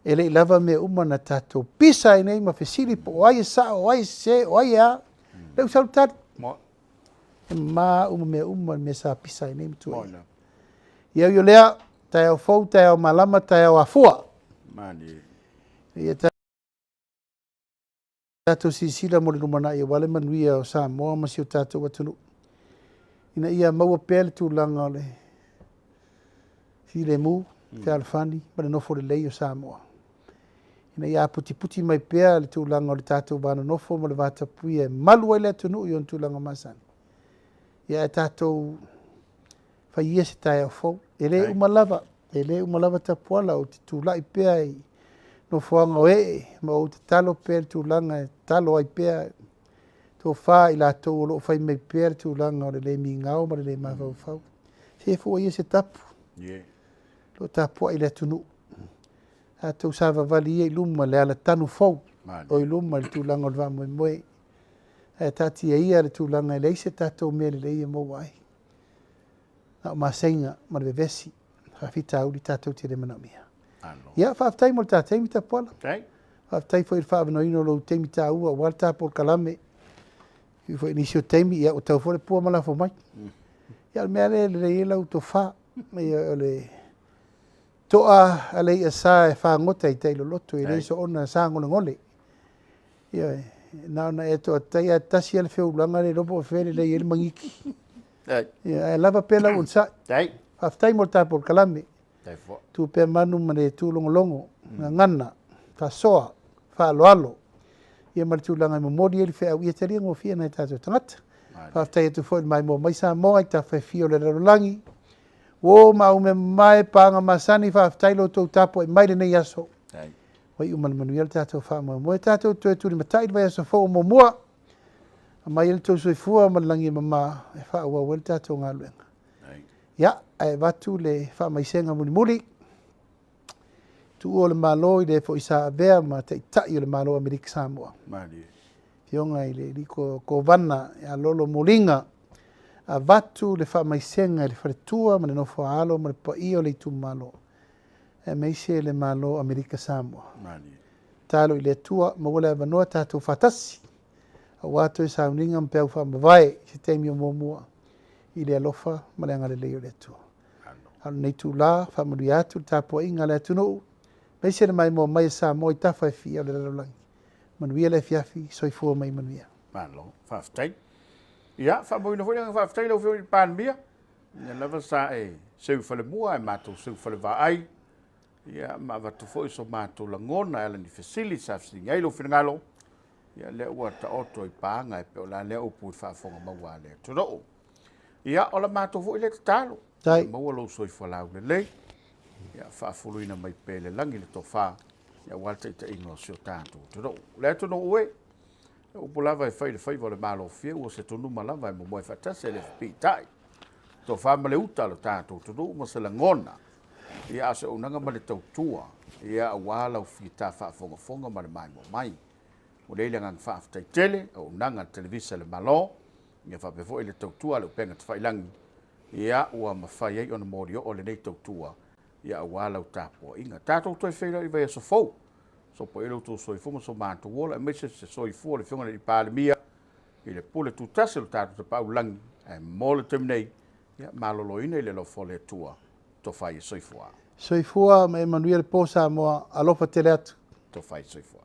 E le i lava mea uma na tatou pisa ai nei ma fesili po o ai e sao, o ai e sese, o ai e a. Lea ua sau le tali. E mama uma mea uma le mea sa pisa ai nei ma tuuaia. Ia ui o lea, taeao fou, taeao malama, taeao afua. Ia tatou silasila mo le lumanai aua le manuia o Samoa ma si o tatou atunuu, ina ia maua pea le tulaga o le filemu, fealofani ma le nofo lelei o Samoa, ina ia aputiputi mai pea le tulaga o le tatou va nonofo ma le va tapuia e malu ai le atunuu i ona tulaga masani. Ia ae tatou fai ia se taeao fou. E le uma lava, e le uma lava Tapuala, ou te tulai pea i nofoaga o ee ma ou tatalo pea i le tulaga e tatalo ai pea tofa i latou o lo o fai mai pea le tulaga o le le migao ma le le mafaufau. Se fua ia se tapu, o lo o tapuai le atunuu. Tatou savavali ia i luma le alatanu fou o i luma i le tulaga o le faamoemoe. Ae taatia ia le tulaga e leai se tatou mea lelei e maua ai. Na o maseiga ma le vevesi, faafitauli tatou te le manaomia. Ia, faafetai mo le ta taimi Tapuala. Faafetai foi i le faaavanoaina o lou taimi taua aua le ta polokalame. E ui foi i nisi o taimi, ia ua tau foi le pua ma lafo mai. Ia o le mea lea e lelei ai lau tofa, ia o le toa a le i'a sa e fagota i tai loloto, e le soona sagolegole. Ioe, na ona e toatai ae tasi lava le feulaga le iloa po o fea e lelei ai le magiki. Ia, ae lava pea lau onosai. Faafetai mo le ta polokalame. Tu pea manu ma le tūlogologo, gagana, faasoa, faaaloalo, ia ma le tulaga e momoli ai le feau ia talia gofie e nai tatou tagata. Faafetai atu foi i le maimoa mai Samoa i tafa e fia o le lalolagi. Uo ma au mea mamae, paaga masani, faafetai lo outou tapuai mai lenei aso. Ua iu ma le manuia le tatou faamoemoe. Tatou toe tulimatai i le vaiaso fou o muamua. Aumai ai le tou soifua ma le lagi e mama e faaauau ai le tatou galuega. Ia, ae avatu le faamaisega mulimuli. Tuua o le Malo i le foi sa avea ma Taitai o le Malo o Amerika Samoa. Afioga i le Alii Kovana ia Lolo Moliga, avatu le faamaisega i le faletua ma le nofo a alo ma le paia o le itumalo, aemaise le Malo o Amerika Samoa. Tatalo i le Atua, maua le avanoa tatou faatasi, aua toe sauniga ma peau faamavae i se taimi o muamua i le alofa ma le agalelei o le Atua. A o lenei itula, faamanuia atu le tapuaiga a le atunuu, aemaise le maimoa mai a Samoa i tafa e fia o le lalolagi. Manuia le afiafi, soifua ma ia manuia. Malo, faafetai. Ia, faamauina foi le agaga faafetai i lau Afioga i le Palemia, lea lava sa e seu i falemua ae matou seu i falevaai, ia, ma avatu foi so matou lagona e ala i ni fesili sa fesiligia ai lou finagalo, ia, lea ua taoto i paga e pei o le a lea upu i le faafofoga maua a le atunuu. Ia, o la matou foi lea tatalo, ia maua lou soifua laulelei, ia faafuluina mai pea i le lagi le tofa, ia aua le taitaiga o si o tatou atunuu. Le atunuu e, o upu lava e fai i le faiva o le Malofie, ua se tunuma lava e momoe faatasi e le fepiitai. Tofa ma le uta a lo tatou atunuu ma se lagona, ia a o se auaunaga ma le tautua, ia aua lau fita faafogafoga ma le maimoa mai. Ua lei le agaga faafetai tele, auaunaga a le Televisa a le Malo, ia faapea foi le tautua a le upega tafailagi, ia ua mafai ai ona molioo lenei tautua, ia aua lau tapuaiga. Tatou toe feiloai i vaiaso fou, sopo i ai lo outou soifua ma so matou ola, aemaise se soifua o le Afioga i le Palemia i le pule tutasi o le tatou Tapaau Lagi, ae mo le taimi nei, ia maloloina i le alofa o le Atua, tofa ia soifua. Soifua ma ia manuia le po Samoa, alofa tele atu. Tofa ia soifua.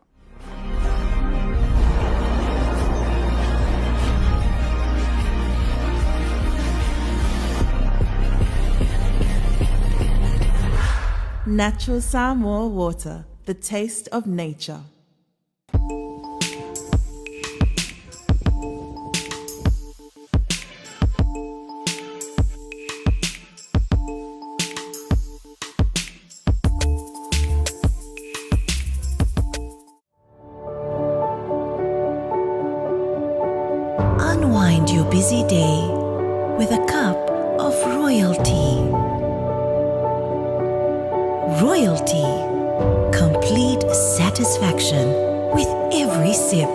Natural Samoa water, the taste of nature. Unwind your busy day with a cup of royalty. Royalty. Complete satisfaction with every sip.